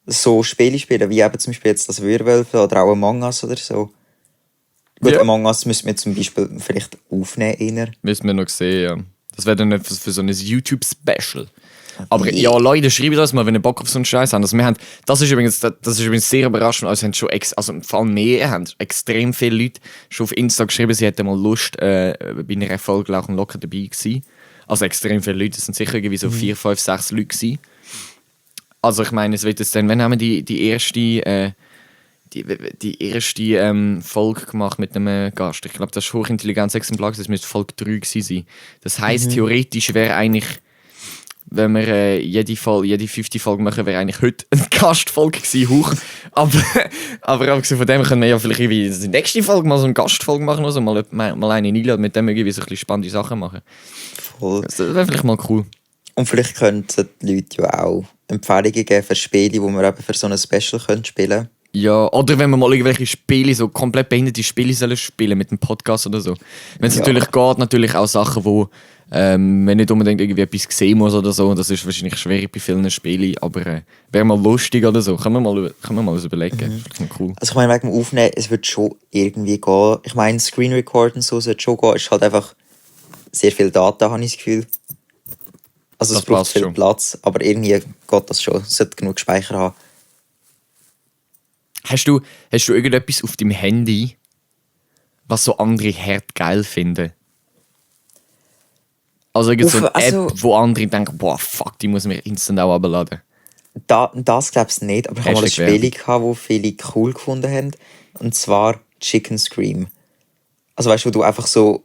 So Spiele spielen, wie eben zum Beispiel jetzt das Werwölfe oder auch Among Us oder so. Gut, Ja. Among Us müssen wir zum Beispiel vielleicht aufnehmen. Eher. Müssen wir noch sehen, ja. Das wäre dann etwas für so ein YouTube-Special. Aber ja, Leute, schreibt das mal, wenn ihr Bock auf so einen Scheiß habt. Also das ist übrigens sehr überraschend. Also, haben schon vor allem mehr, haben extrem viele Leute schon auf Insta geschrieben, sie hätten mal Lust, bei einer Folge Lauch und Locker dabei gewesen. Also extrem viele Leute, es sind sicher irgendwie so 4, 5, 6 Leute gewesen. Also ich meine, es wird jetzt dann, wann haben wir die erste Folge gemacht mit einem Gast? Ich glaube, das war Hochintelligenz-Exemplar, das müsste Folge 3 gewesen sein. Das heisst, theoretisch wäre eigentlich, wenn wir jede 5. Folge machen, wäre eigentlich heute eine Gastfolge gewesen, hoch. Aber abgesehen von dem können wir ja vielleicht irgendwie die nächste Folge mal so eine Gastfolge machen, also mal einen einladen, mit dem irgendwie so ein bisschen spannende Sachen machen. Voll. Das wäre vielleicht mal cool. Und vielleicht könnten die Leute ja auch Empfehlungen geben für Spiele, die wir eben für so ein Special spielen können. Ja, oder wenn wir mal irgendwelche Spiele, so komplett behinderte Spiele sollen spielen mit einem Podcast oder so. Wenn es natürlich geht, natürlich auch Sachen, wo man nicht unbedingt irgendwie etwas sehen muss oder so. Das ist wahrscheinlich schwierig bei vielen Spielen, aber wäre mal lustig oder so. Können wir mal was überlegen. Das ist cool. Also ich meine, wegen dem Aufnehmen, es wird schon irgendwie gehen. Ich meine, Screen Record und so sollte schon gehen. Es ist halt einfach sehr viel Daten, habe ich das Gefühl. Also es Das braucht passt viel schon. Platz, aber irgendwie geht das schon. Es sollte genug Speicher haben. Hast du irgendetwas auf deinem Handy, was so andere hart geil finden? Also irgend so eine App, wo andere denken, boah, fuck, die muss mir instant auch abladen. Das glaube ich nicht, aber ich habe mal ein Hashtag Spiel gehabt, das viele cool gefunden haben. Und zwar Chicken Scream. Also weißt du, wo du einfach so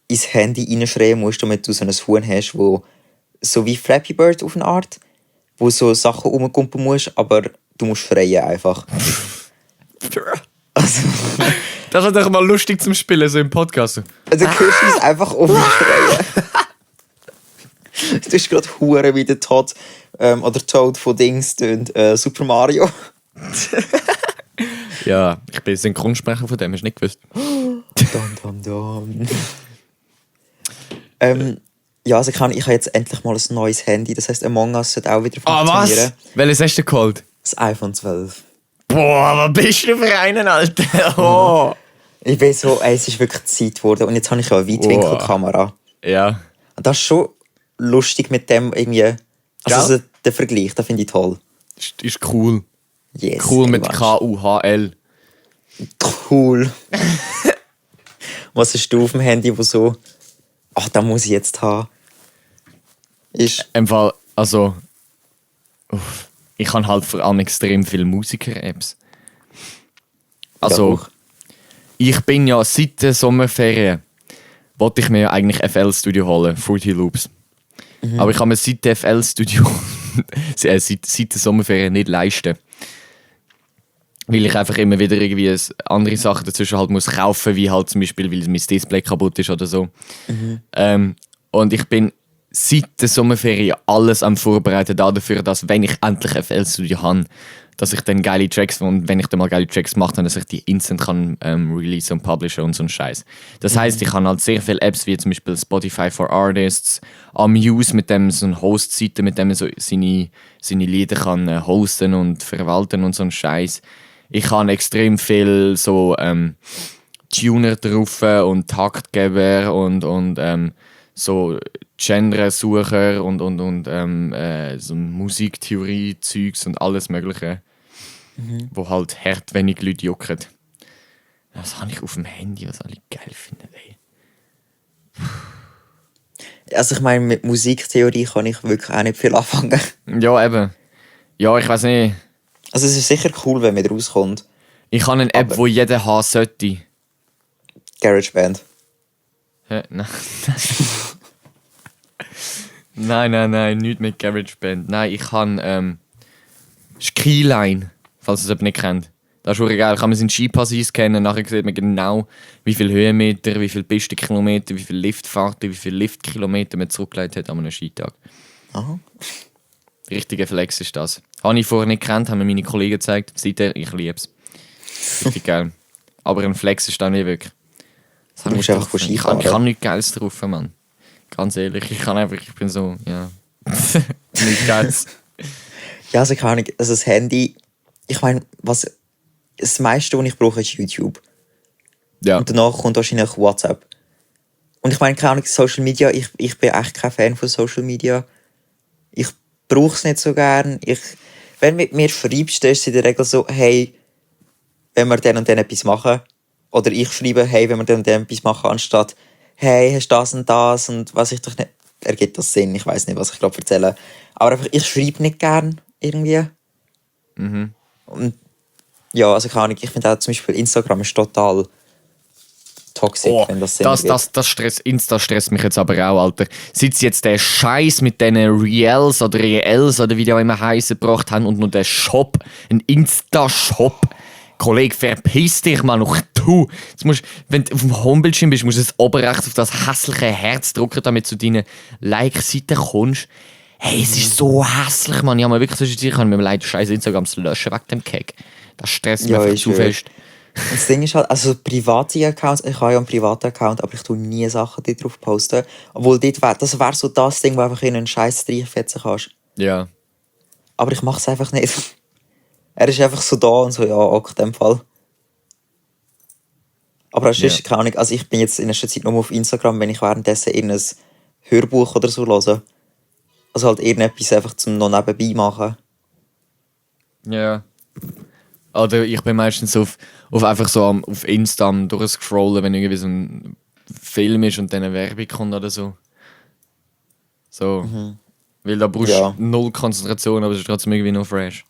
ins Handy reinschreien musst, damit du so ein Huhn hast, wo so wie Flappy Bird auf eine Art, wo so Sachen rumkumpen musst, aber du musst schreien einfach. Also, Das ist doch mal lustig zum Spielen, so im Podcast. also du hörst es einfach umschreien. Du bist gerade Hure wie der Todd oder Toad von Dings und Super Mario. Ja, ich bin Synchronsprecher von dem, hast du nicht gewusst? Dum. Ja, also ich habe jetzt endlich mal ein neues Handy, das heisst Among Us sollte auch wieder funktionieren. Was? Welches hast du geholt? Das iPhone 12. Boah, was bist du für einen, Alter? Oh. Ich bin so, es ist wirklich Zeit geworden und jetzt habe ich ja eine Weitwinkelkamera. Ja. Und das ist schon lustig mit dem irgendwie, also Gell? so, der Vergleich, das finde ich toll. Ist cool. Yes, Cool ey, mit weißt. K-U-H-L. Cool. Was hast du auf dem Handy, wo so, ach, da muss ich jetzt haben? Ist, Im Fall, also, ich habe halt vor allem extrem viele Musiker-Apps. Also, auch. ich bin ja seit der Sommerferien, wollte ich mir ja eigentlich FL Studio holen, Fruity Loops. Aber ich kann mir seit der FL Studio, seit der Sommerferien nicht leisten. Weil ich einfach immer wieder irgendwie andere Sachen dazwischen halt muss kaufen, wie halt zum Beispiel, weil mein Display kaputt ist oder so. Und ich bin seit der Sommerferien alles am Vorbereiten dafür, dass, wenn ich endlich FL Studio habe, dass ich dann geile Tracks, und wenn ich dann mal geile Tracks mache, dann dass ich die instant kann release und publishen und so ein Scheiß. Das heisst, ich habe halt sehr viele Apps, wie zum Beispiel Spotify for Artists, Amuse, mit dem so eine Host-Seite, mit dem man so seine Lieder kann hosten und verwalten und so ein Scheiß. Ich habe extrem viel so Tuner drauf und Taktgeber und so Genresucher und so Musiktheorie-Zeugs und alles Mögliche, wo halt hart wenig Leute jucken. Das habe ich auf dem Handy, was alle geil finden. Ey. Also ich meine, mit Musiktheorie kann ich wirklich auch nicht viel anfangen. Ja, eben. Ja, ich weiß nicht. Also es ist sicher cool, wenn man rauskommt. Ich habe eine App, Aber- die jeder haben sollte. GarageBand. Hä? Nein. Nein, nicht mit GarageBand. Nein, ich habe Skyline, falls ihr es jemand nicht kennt. Das ist schon geil. Kann man seinen Skipass einscannen, nachher sieht man genau, wie viele Höhenmeter, wie viele Pistenkilometer, wie viele Liftfahrten, wie viele Liftkilometer man zurückgelegt hat an einem Skitag. Aha. Richtiger Flex ist das. Habe ich vorher nicht gekannt, haben mir meine Kollegen gezeigt. Seither, ich liebe es. Richtig geil. Aber ein Flex ist da nicht wirklich. Das Du habe musst ich einfach drauf. Skifahren. Ich kann nichts Geiles drauf, Mann. Ganz ehrlich, ich bin so, ja. Nichts Geiles. Ja, also keine Ahnung. Also das Handy, ich meine, das meiste, was ich brauche, ist YouTube. Ja. Und danach kommt wahrscheinlich WhatsApp. Und ich meine, keine Ahnung, Social Media, ich bin echt kein Fan von Social Media. Ich brauche es nicht so gern. Wenn du mit mir schreibst, dann ist es in der Regel so, hey, wenn wir dann und dann etwas machen. Oder ich schreibe, hey, wenn wir dann und dann etwas machen, anstatt, hey, hast du das und was ich doch nicht... Ergibt das Sinn? Ich weiß nicht, was ich gerade erzähle. Aber einfach, ich schreibe nicht gern irgendwie. Und ja, also keine Ahnung, ich finde auch zum Beispiel Instagram ist total toxisch, Oh, wenn das Sinn das ergibt. Insta stresst mich jetzt aber auch, Alter. Seit sie jetzt den Scheiß mit diesen Reels oder wie die auch immer heißen, gebracht haben und nur den Shop, ein Insta-Shop. Kollege, verpiss dich, Mann. Auch du. Jetzt musst, wenn du auf dem Homebildschirm bist, musst du das oben rechts auf das hässliche Herz drücken, damit du zu deinen Like-Seiten kommst. Hey, es ist so hässlich, Mann. Ich habe mir wirklich zwischendurch, ich kann mir leid scheiß Instagram löschen wegen dem Keck. Das stresst mich Ja, einfach ich zu schwör. fest. Und das Ding ist halt, also private Accounts, ich habe ja einen privaten Account, aber ich tue nie Sachen dort drauf posten. Obwohl das wäre so das Ding, wo einfach in einen Scheiß reinfetzen kannst. Ja. Aber ich mache es einfach nicht. Er ist einfach so da und so, ja, auch in dem Fall. Aber es ist Ja. keine Ahnung, also ich bin jetzt in letzter Zeit nur auf Instagram, wenn ich währenddessen irgendein Hörbuch oder so höre. Also halt irgendetwas einfach zum noch nebenbei machen. Ja. Oder ich bin meistens auf einfach so auf Insta am durchscrollen, wenn irgendwie so ein Film ist und dann eine Werbung kommt oder so. So. Weil da brauchst du Ja. null Konzentration, aber es ist trotzdem irgendwie noch fresh.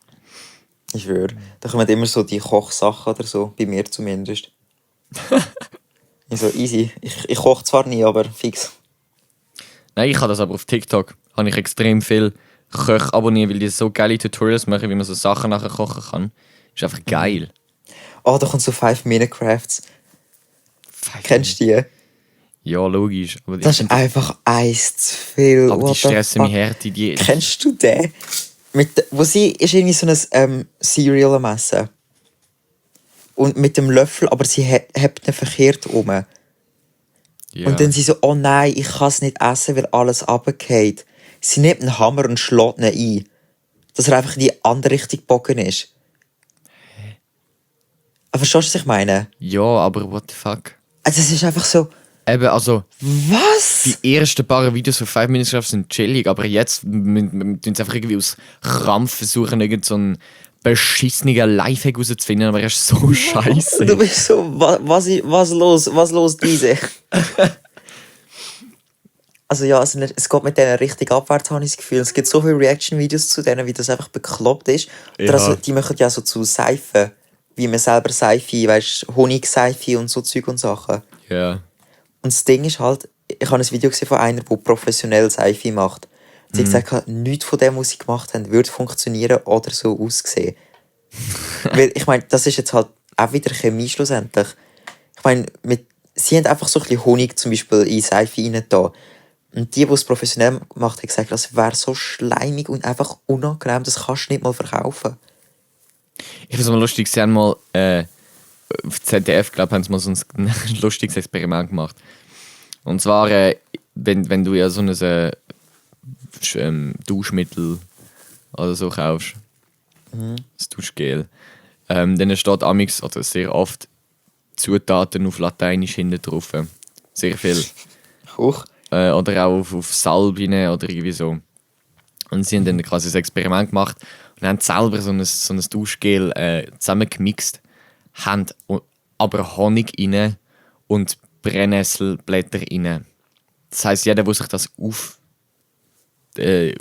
Ich schwöre. Da kommen immer so die Kochsachen oder so, bei mir zumindest. Ich so, easy. Ich koche zwar nie, aber fix. Nein, ich habe das aber auf TikTok. Habe ich extrem viel Köche abonniert, weil die so geile Tutorials machen, wie man so Sachen nachher kochen kann. Ist einfach geil. Oh, da kommt so 5-Minute-Crafts. Kennst du die? Ja, logisch. Aber Das ist einfach eins zu viel. aber die What the stressen mich fuck? hart. Die Kennst du den? Wo sie ist irgendwie so ein Cereal am Essen. Und mit dem Löffel, aber sie hebt ihn verkehrt um. ja. Und dann sie so, oh nein, ich kann es nicht essen, weil alles runterfällt. Sie nimmt einen Hammer und schlägt ihn ein. Dass er einfach in die andere Richtung gebogen ist. Aber verstehst du, was ich meine? Ja, aber what the fuck? Also es ist einfach so, Eben, also... was? Die ersten paar Videos von 5 Minutes Craft sind chillig, aber jetzt tun sie einfach irgendwie aus Krampf versuchen, irgend so einen beschissenen Lifehack rauszufinden, aber er ist so scheiße. Du bist so, was los diese? Also ja, es geht mit denen richtig abwärts, habe ich das Gefühl. Es gibt so viele Reaction-Videos zu denen, wie das einfach bekloppt ist. Oder Ja. also, die machen ja so zu Seifen wie man selber Seife, weißt Honigseife und so Zeug und Sachen. Ja. Und das Ding ist halt, ich habe ein Video gesehen von einer, die professionell Seife macht. Sie hat gesagt, nichts von dem, was sie gemacht haben, würde funktionieren oder so aussehen. Weil, ich meine, das ist jetzt halt auch wieder Chemie schlussendlich. Ich meine, sie haben einfach so ein bisschen Honig zum Beispiel in Seife reingetan. Und die es professionell gemacht haben, gesagt, das wäre so schleimig und einfach unangenehm, das kannst du nicht mal verkaufen. Ich finde es mal lustig, sie haben mal auf ZDF, glaube ich, haben sie mal so ein lustiges Experiment gemacht. Und zwar, wenn du ja so ein Duschmittel oder so kaufst, das Duschgel, dann steht amix oder sehr oft Zutaten auf Lateinisch hinten drauf. Sehr viel. Huch. Oder auch auf Salbien oder irgendwie so. Und sie haben dann quasi ein Experiment gemacht und haben selber so ein Duschgel zusammengemixt, haben aber Honig rein und Brennnesselblätter rein. Das heisst, jeder, der sich das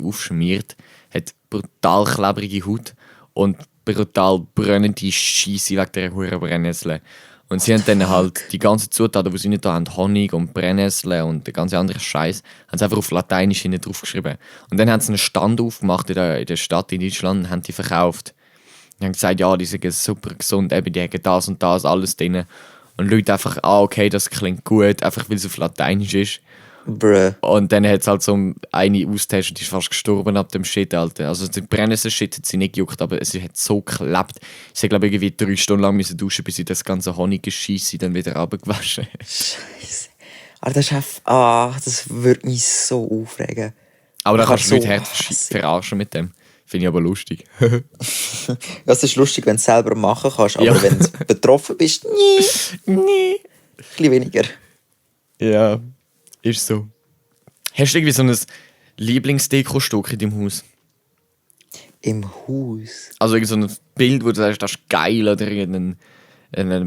aufschmiert, hat brutal klebrige Haut und brutal brennende Scheisse wegen dieser hohen Brennnessel. Und sie haben dann halt die ganzen Zutaten, die sie nicht da haben, Honig und Brennnessel und der ganze andere Scheiß, haben sie einfach auf Lateinisch hinten drauf geschrieben. Und dann haben sie einen Stand aufgemacht in der Stadt in Deutschland und haben die verkauft. Die haben gesagt, ja, die sind super gesund, eben, die haben das und das alles drin. Und Leute einfach, okay, das klingt gut, einfach weil es auf Lateinisch ist. Bruh. Und dann hat es halt so eine austestet, die ist fast gestorben ab dem Shit, Alter. Also die Brennnessel-Shit hat sie nicht gejuckt, aber es hat so geklebt. Sie hat, glaube ich, irgendwie 3 Stunden lang müssen duschen, bis sie das ganze Honiggescheisse dann wieder runtergewaschen hat. Scheiße. Aber das würde mich so aufregen. Aber da Ich kannst du hab nicht hart Hass. verarschen mit dem. Finde ich aber lustig. Das ist lustig, wenn du es selber machen kannst, aber Ja. wenn du betroffen bist, Nee. ein bisschen weniger. Ja, ist so. Hast du irgendwie so ein Lieblingsdeko-Stück in deinem Haus? Im Haus? Also irgendwie so ein Bild, wo du sagst, das ist geil, oder irgendeine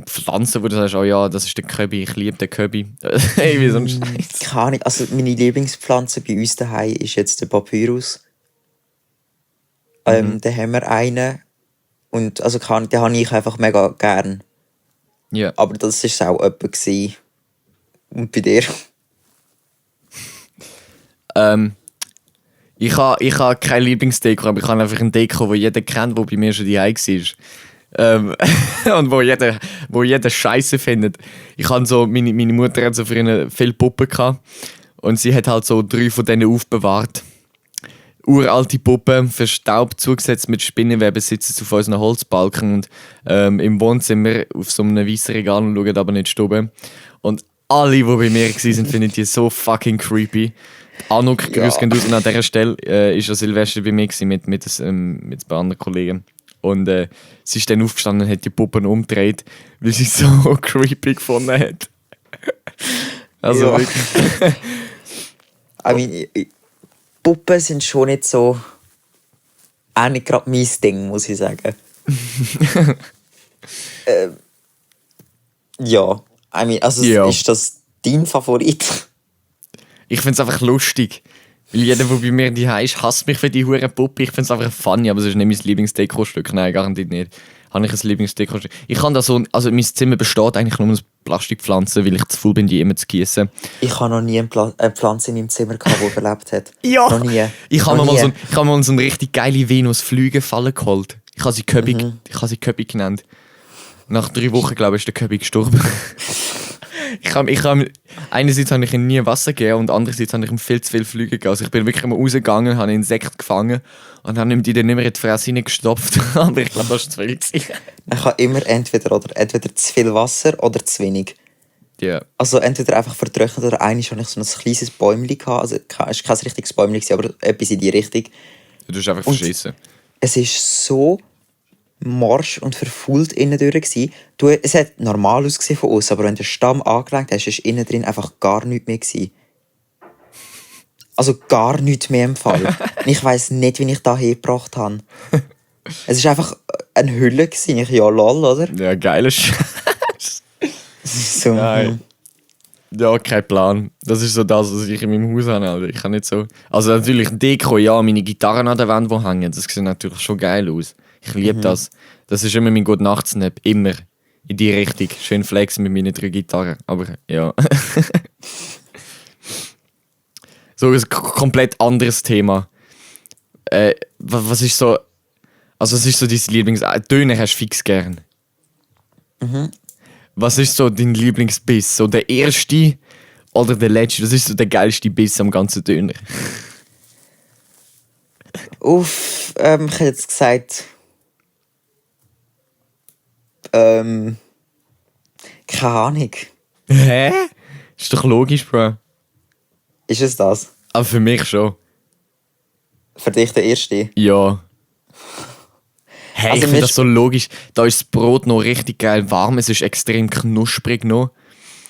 Pflanze, wo du sagst, oh ja, das ist der Köbi, ich liebe den Köbi. Irgendwie so ein Scheiß. Keine Ahnung. Also meine Lieblingspflanze bei uns daheim ist jetzt der Papyrus. Da haben wir einen. Und also den habe ich einfach mega gern. Ja. Aber das war auch jemand gewesen. Und bei dir? Ich ha keine Lieblingsdeko, aber ich habe einfach eine Deko, die jeder kennt, die bei mir schon daheim war. Und wo jeder Scheiße findet. Ich habe so, meine Mutter hat so für ihn viele Puppen gehabt. Und sie hat halt so 3 von denen aufbewahrt. Uralte Puppen, verstaubt, zugesetzt mit Spinnenweben, sitzen sie auf unseren Holzbalken und im Wohnzimmer auf so einem weißen Regal und schauen aber nicht stoben. Und alle, die bei mir waren, finden die so fucking creepy. Anuk, grüß gehen raus an dieser Stelle, ist ja Silvester bei mir mit ein paar anderen Kollegen. Und sie ist dann aufgestanden und hat die Puppen umgedreht, weil sie es so creepy gefunden hat. Also Ja. wirklich. I mean, Puppen sind schon nicht so. Auch nicht gerade mein Ding, muss ich sagen. Ja. I mean, also Ja. ist das dein Favorit? Ich finde es einfach lustig. Weil jeder, der bei mir daheim ist, hasst mich für die hure Puppe. Ich finde es einfach funny, aber es ist nicht mein Lieblingsdeko-Stück. Nein, garantiert nicht. Habe ich ein Lieblingsdeko-Stück? Ich kann da so, also mein Zimmer besteht eigentlich nur aus Plastikpflanzen, weil ich zu faul bin, die immer zu gießen. Ich habe noch nie eine Pflanze in meinem Zimmer gehabt, die überlebt hat. Ja! Noch nie. Ich habe Noch mir nie. mal so eine richtig geile Venus-Flügefalle geholt. Ich habe sie Köbi genannt. Nach 3 Wochen, glaube ich, ist der Köbi gestorben. Einerseits habe ich ihm nie Wasser gegeben und andererseits habe ich ihm viel zu viel Flüge gegeben. Also ich bin wirklich mal rausgegangen, habe einen Insekt gefangen und habe ihm die dann nicht mehr in die Fresse hineingestopft. Aber ich glaube, das war zu viel gewesen. Ich habe immer entweder zu viel Wasser oder zu wenig. Ja. Also entweder einfach vertrocknet oder einmal hatte ich so ein kleines Bäumchen gehabt. Also es war kein richtiges Bäumchen, aber etwas in die Richtung. Du hast einfach Und- verschissen. Es war so morsch und verfault innen durch. Es hat normal ausgesehen von außen, aber wenn du den Stamm angelenkt hast, war innen drin einfach gar nichts mehr gewesen. Also gar nichts mehr im Fall. Und ich weiss nicht, wie ich da hergebracht habe. Es war einfach eine Hülle gewesen. Ich, ja, lol, oder? Ja, geiler Scheiß. So, Nein. Ja, kein Plan. Das ist so das, was ich in meinem Haus habe. Alter. Ich kann nicht so... Also natürlich Deko, ja, meine Gitarren an der Wand, die hängen, das sieht natürlich schon geil aus. Ich liebe das. Das ist immer mein Gute-Nacht-Snap. Immer. In die Richtung. Schön flexen mit meinen 3 Gitarren. Aber ja. So ein komplett anderes Thema. Was ist so... Also was ist so dein Lieblings... Döner hast du fix gern. Was ist so dein Lieblingsbiss? So der erste oder der letzte? Das ist so der geilste Biss am ganzen Döner. Ich hätte jetzt gesagt... keine Ahnung. Hä? Ist doch logisch, Bro. Ist es das? Aber für mich schon. Für dich der erste? Ja. Hey, Also ich finde das so logisch. Da ist das Brot noch richtig geil warm, es ist extrem knusprig noch.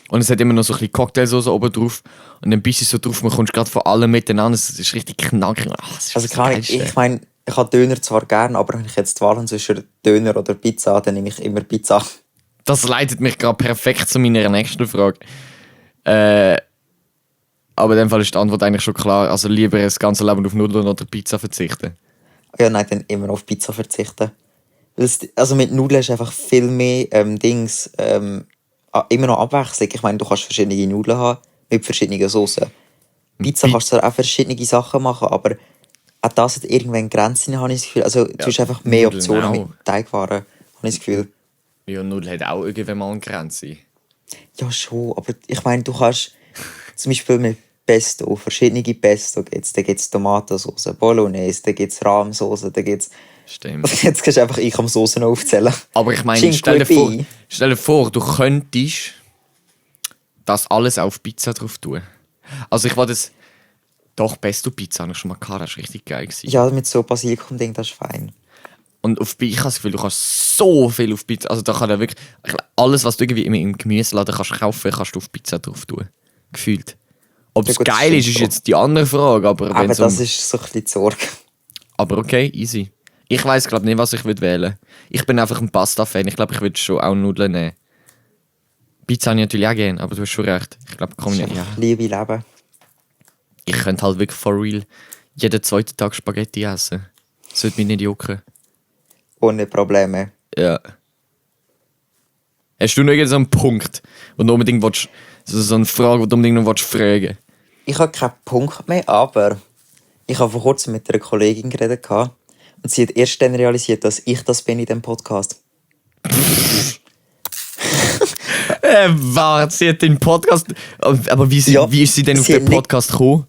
Und es hat immer noch so ein bisschen Cocktailsauce oben drauf. Und dann bist du so drauf, man kommt gerade von allem miteinander. Es ist richtig knackig. Ach, das ist Also das keine Ahnung, Geilste. ich meine, ich habe Döner zwar gern, aber wenn ich jetzt die Wahl habe zwischen Döner oder Pizza, dann nehme ich immer Pizza. Das leitet mich gerade perfekt zu meiner nächsten Frage. Aber in dem Fall ist die Antwort eigentlich schon klar. Also lieber das ganze Leben auf Nudeln oder Pizza verzichten. Ja, nein, dann immer auf Pizza verzichten. Also mit Nudeln ist einfach viel mehr immer noch Abwechslung. Ich meine, du kannst verschiedene Nudeln haben mit verschiedenen Soßen. Pizza kannst du zwar auch verschiedene Sachen machen, aber auch das hat irgendwann Grenzen, habe ich das Gefühl. Also du hast einfach mehr Nudeln Optionen auch. mit Teigwaren, habe ich das Gefühl. Ja, Nudeln hat auch irgendwann mal eine Grenze. Ja, schon, aber ich meine, du kannst zum Beispiel mit Pesto, verschiedene Pesto gibt's. Da gibt es Tomatensauce, Bolognese, da gibt es Rahmsauce, da gibt es... Stimmt. Jetzt kannst du einfach Soßen aufzählen. Aber ich meine, stell dir vor, du könntest das alles auf Pizza drauf tun. Also ich wollte das... Doch, Pesto-Pizza habe ich schon mal gehabt, das war richtig geil. Ja, mit so Basilikum-Ding, das ist fein. Und ich habe das Gefühl, du kannst so viel auf Pizza... Also da kann ja wirklich... Alles, was du irgendwie im Gemüseladen kannst kaufen, kannst du auf Pizza drauf tun. Gefühlt. Ob es Ja, gut, das geil ist, stimmt ist jetzt die andere Frage. Aber Aber das ist so ein bisschen die Sorge. Aber okay, easy. Ich weiss glaube nicht, was ich würde wählen. Ich bin einfach ein Pasta-Fan. Ich glaube, ich würde schon auch Nudeln nehmen. Pizza habe ich natürlich auch gerne, aber du hast schon recht. Ich glaube, komm nicht. Ja. Liebe Leben. Ich könnte halt wirklich for real jeden zweiten Tag Spaghetti essen. Das würde mich nicht jucken. Ohne Probleme. Ja. Hast du noch irgendeinen Punkt, wo du unbedingt willst, so eine Frage, die du unbedingt noch fragen willst? Ich habe keinen Punkt mehr, aber ich habe vor kurzem mit einer Kollegin geredet und sie hat erst dann realisiert, dass ich das bin in diesem Podcast. Warte, sie hat den Podcast... Aber wie ist sie denn auf den Podcast gekommen?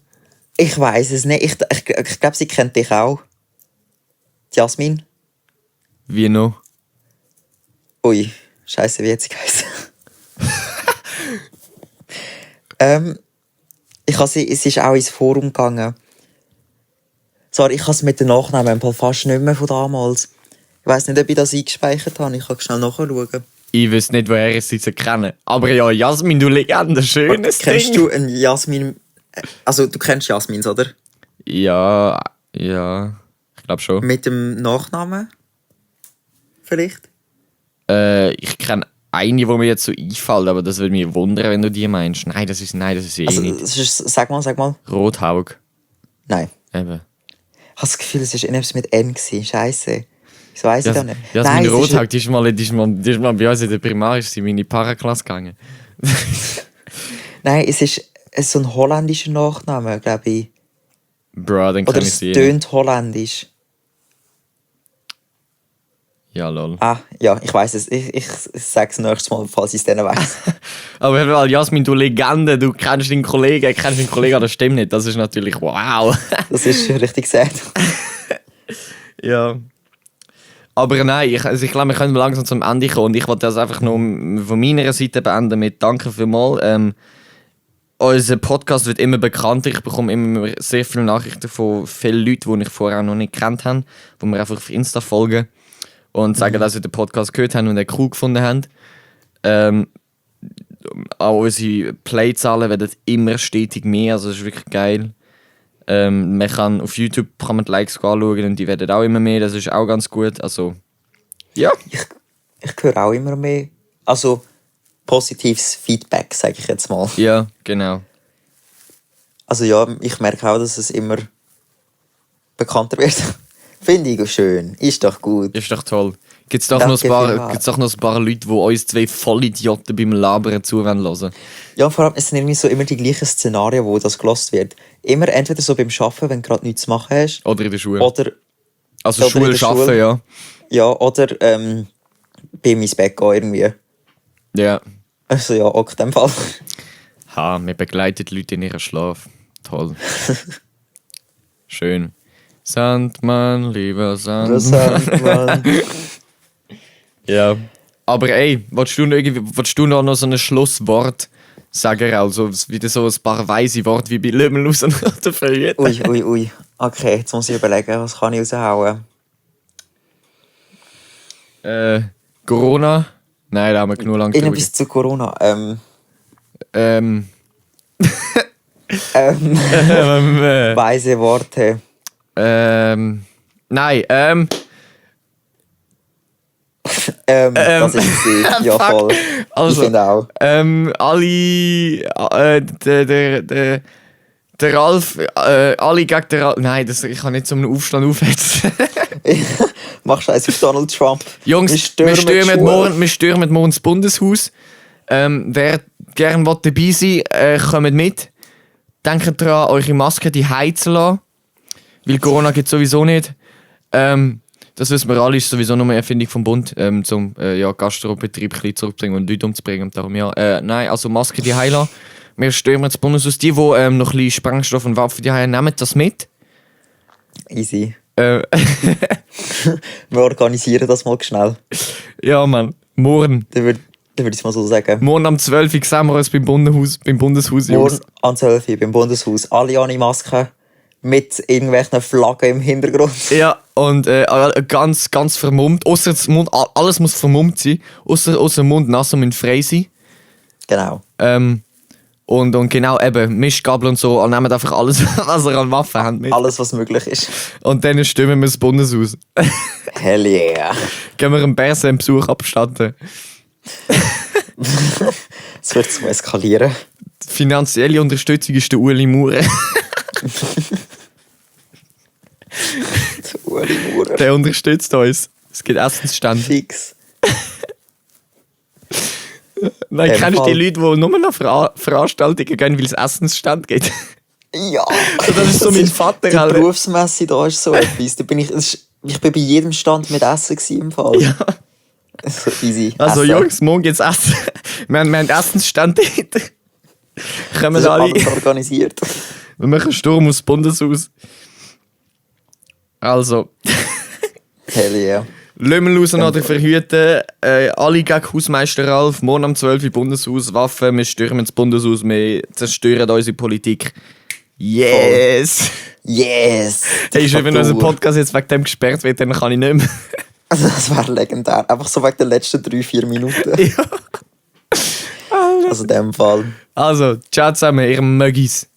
Ich weiß es nicht. Ich glaube, sie kennt dich auch. Jasmin. Wie noch? Ui, scheiße, wie jetzt geheißen. Es ist auch ins Forum gegangen. Sorry, ich habe es mit den Nachnamen fast nicht mehr von damals. Ich weiss nicht, ob ich das eingespeichert habe. Ich kann schnell nachschauen. Ich weiß nicht, woher ich sie kennen. Aber ja, Jasmin, du Legende, schönes Ding. Kennst du einen Jasmin? Also, du kennst Jasmins, oder? Ja, ich glaube schon. Mit dem Nachnamen? Vielleicht? Ich kenne eine, die mir jetzt so einfällt, aber das würde mich wundern, wenn du die meinst. Nein, das ist eh Also, nicht. sag mal. Rothaug. Nein. Eben. Ich habe das Gefühl, es war etwas mit N. Scheiße. Das weiss ich doch nicht. Jasmin Nein, Rothaug, die ist mal bei uns in der Primaris in meine Paraklasse gegangen. Nein, es ist so ein holländischer Nachname, glaube ich. Bro, dann Oder kann ich es sie. tönt holländisch. Ja, lol. Ah, ja, ich weiss es. Ich sage es nächstes Mal, falls ich es dann weiss. Aber weil Jasmin, du Legende, du kennst deinen Kollegen, das stimmt nicht. Das ist natürlich wow. Das ist richtig sad. Ja. Aber nein, ich glaube, wir können langsam zum Ende kommen. Und ich wollte das einfach nur von meiner Seite beenden mit Danke vielmals. Unser Podcast wird immer bekannter. Ich bekomme immer sehr viele Nachrichten von vielen Leuten, die ich vorher auch noch nicht kennt habe, die mir einfach auf Insta folgen und sagen, dass sie den Podcast gehört haben und den cool gefunden haben. Auch unsere Playzahlen werden immer stetig mehr, also das ist wirklich geil. Man kann auf YouTube die Likes anschauen und die werden auch immer mehr, das ist auch ganz gut. Also, ja. Ich höre auch immer mehr. Also, positives Feedback, sage ich jetzt mal. Ja, genau. Also ja, ich merke auch, dass es immer bekannter wird. Finde ich schön. Ist doch gut. Ist doch toll. Gibt es doch, Danke noch vielmals. ein paar Leute, die uns zwei Vollidioten beim Labern zuhören? Ja, vor allem, es sind irgendwie so immer die gleichen Szenarien, wo das gelost wird. Immer entweder so beim Arbeiten, wenn du gerade nichts zu machen hast. Oder in der Schule. Oder, Also oder in Schule der arbeiten, Schule. ja. ja, oder beim ins Bett gehen irgendwie. Ja. Also ja, auch in dem Fall. Ha, wir begleiten die Leute in ihren Schlaf. Toll. Schön. Sandmann, lieber Sandmann. Interessant, Mann. Ja. Aber ey, willst du noch so ein Schlusswort sagen? Also wieder so ein paar weise Worte wie bei Lümmel aus der Verhütung. Ui. Okay, jetzt muss ich überlegen, was kann ich raushauen. Corona? Nein, da haben wir genug lang drüber Irgendwas zu Corona. äh, Weise Worte. nein, Das ist sie. Ja, fuck. voll. Also, Ich finde auch. der Ralf, alle gegen den Ralf. Nein, ich kann nicht so einen Aufstand aufhetzen. Mach Scheiß auf Donald Trump. Jungs, wir stürmen die Schule. wir stürmen morgen das Bundeshaus. Wer gerne dabei sein will, kommt mit. Denkt daran, eure Maske die zu lassen. Weil Corona gibt es sowieso nicht. Das wissen wir alle, ist sowieso nur eine Erfindung vom Bund, zum Gastrobetrieb ein bisschen zurückzubringen und Leute umzubringen. Darum ja. Nein, also Maske die lassen. Wir stürmen das Bundeshaus. Die noch ein bisschen Sprengstoff und Waffen die haben, nehmen das mit. Easy. Wir organisieren das mal schnell. Ja, Mann. Morgen. Dann würde ich es mal so sagen. Morgen am 12 Uhr sehen wir uns beim Bundeshaus, Jungs. Morgen an 12 Uhr beim Bundeshaus. Alle ohne Masken. Mit irgendwelchen Flaggen im Hintergrund. Ja, und ganz, ganz vermummt. Ausser das Mund, alles muss vermummt sein. Ausser Mund, Nase müssen frei sein. Genau. Und genau eben, Mischgabel und so, nehmt einfach alles, was ihr an Waffen habt mit. Alles, was möglich ist. Und dann stimmen wir das Bundeshaus. Hell yeah. Gehen wir einen Bärse einen Besuch abstatten. Es wird zum Eskalieren. Die finanzielle Unterstützung ist der Ueli Maurer. Uli Maurer. Der unterstützt uns. Es gibt Essensstände. Fix. Nein, kennst du die Fall. Leute, die nur noch Veranstaltungen gehen, weil es Essensstand gibt? Ja. Das ist so mein Vater, Die Alter. Berufsmesse da ist so etwas. Da bin ich bin bei jedem Stand mit Essen gewesen, im Fall. Ja. So easy. Also Essen. Jungs, morgen geht's Essen. Wir haben Essensstand dort. Kommen Das ist alle. alles organisiert. Wir machen einen Sturm aus Bundeshaus. Also, Hell yeah. Lümmel raus oder verhüten. Alle gegen Hausmeister Ralf. Morgen am 12 Uhr Bundeshaus. Waffen. Wir stürmen das Bundeshaus. Wir zerstören unsere Politik. Yes! Yes! Hey, wenn Diktatur. unser Podcast jetzt wegen dem gesperrt wird, dann kann ich nicht mehr. Also das wäre legendär. Einfach so wegen den letzten 3-4 Minuten. Ja. Also in dem Fall. Also, ciao zusammen, ihr Möggis.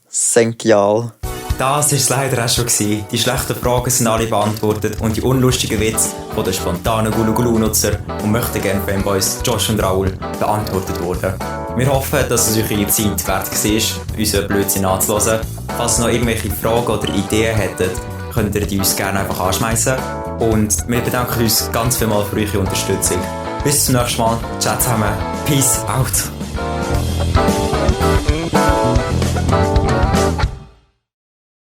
Senkial. Das war es leider auch schon gewesen. Die schlechten Fragen sind alle beantwortet und die unlustigen Witze von den spontanen Gulu-Gulu-Nutzer und möchten gerne Fanboys Josh und Raoul beantwortet wurden. Wir hoffen, dass es euch eure Zeit wert war, unseren Blödsinn anzuhören. Falls ihr noch irgendwelche Fragen oder Ideen hättet, könnt ihr die uns gerne einfach anschmeißen. Und wir bedanken uns ganz vielmals für eure Unterstützung. Bis zum nächsten Mal. Ciao zusammen. Peace out.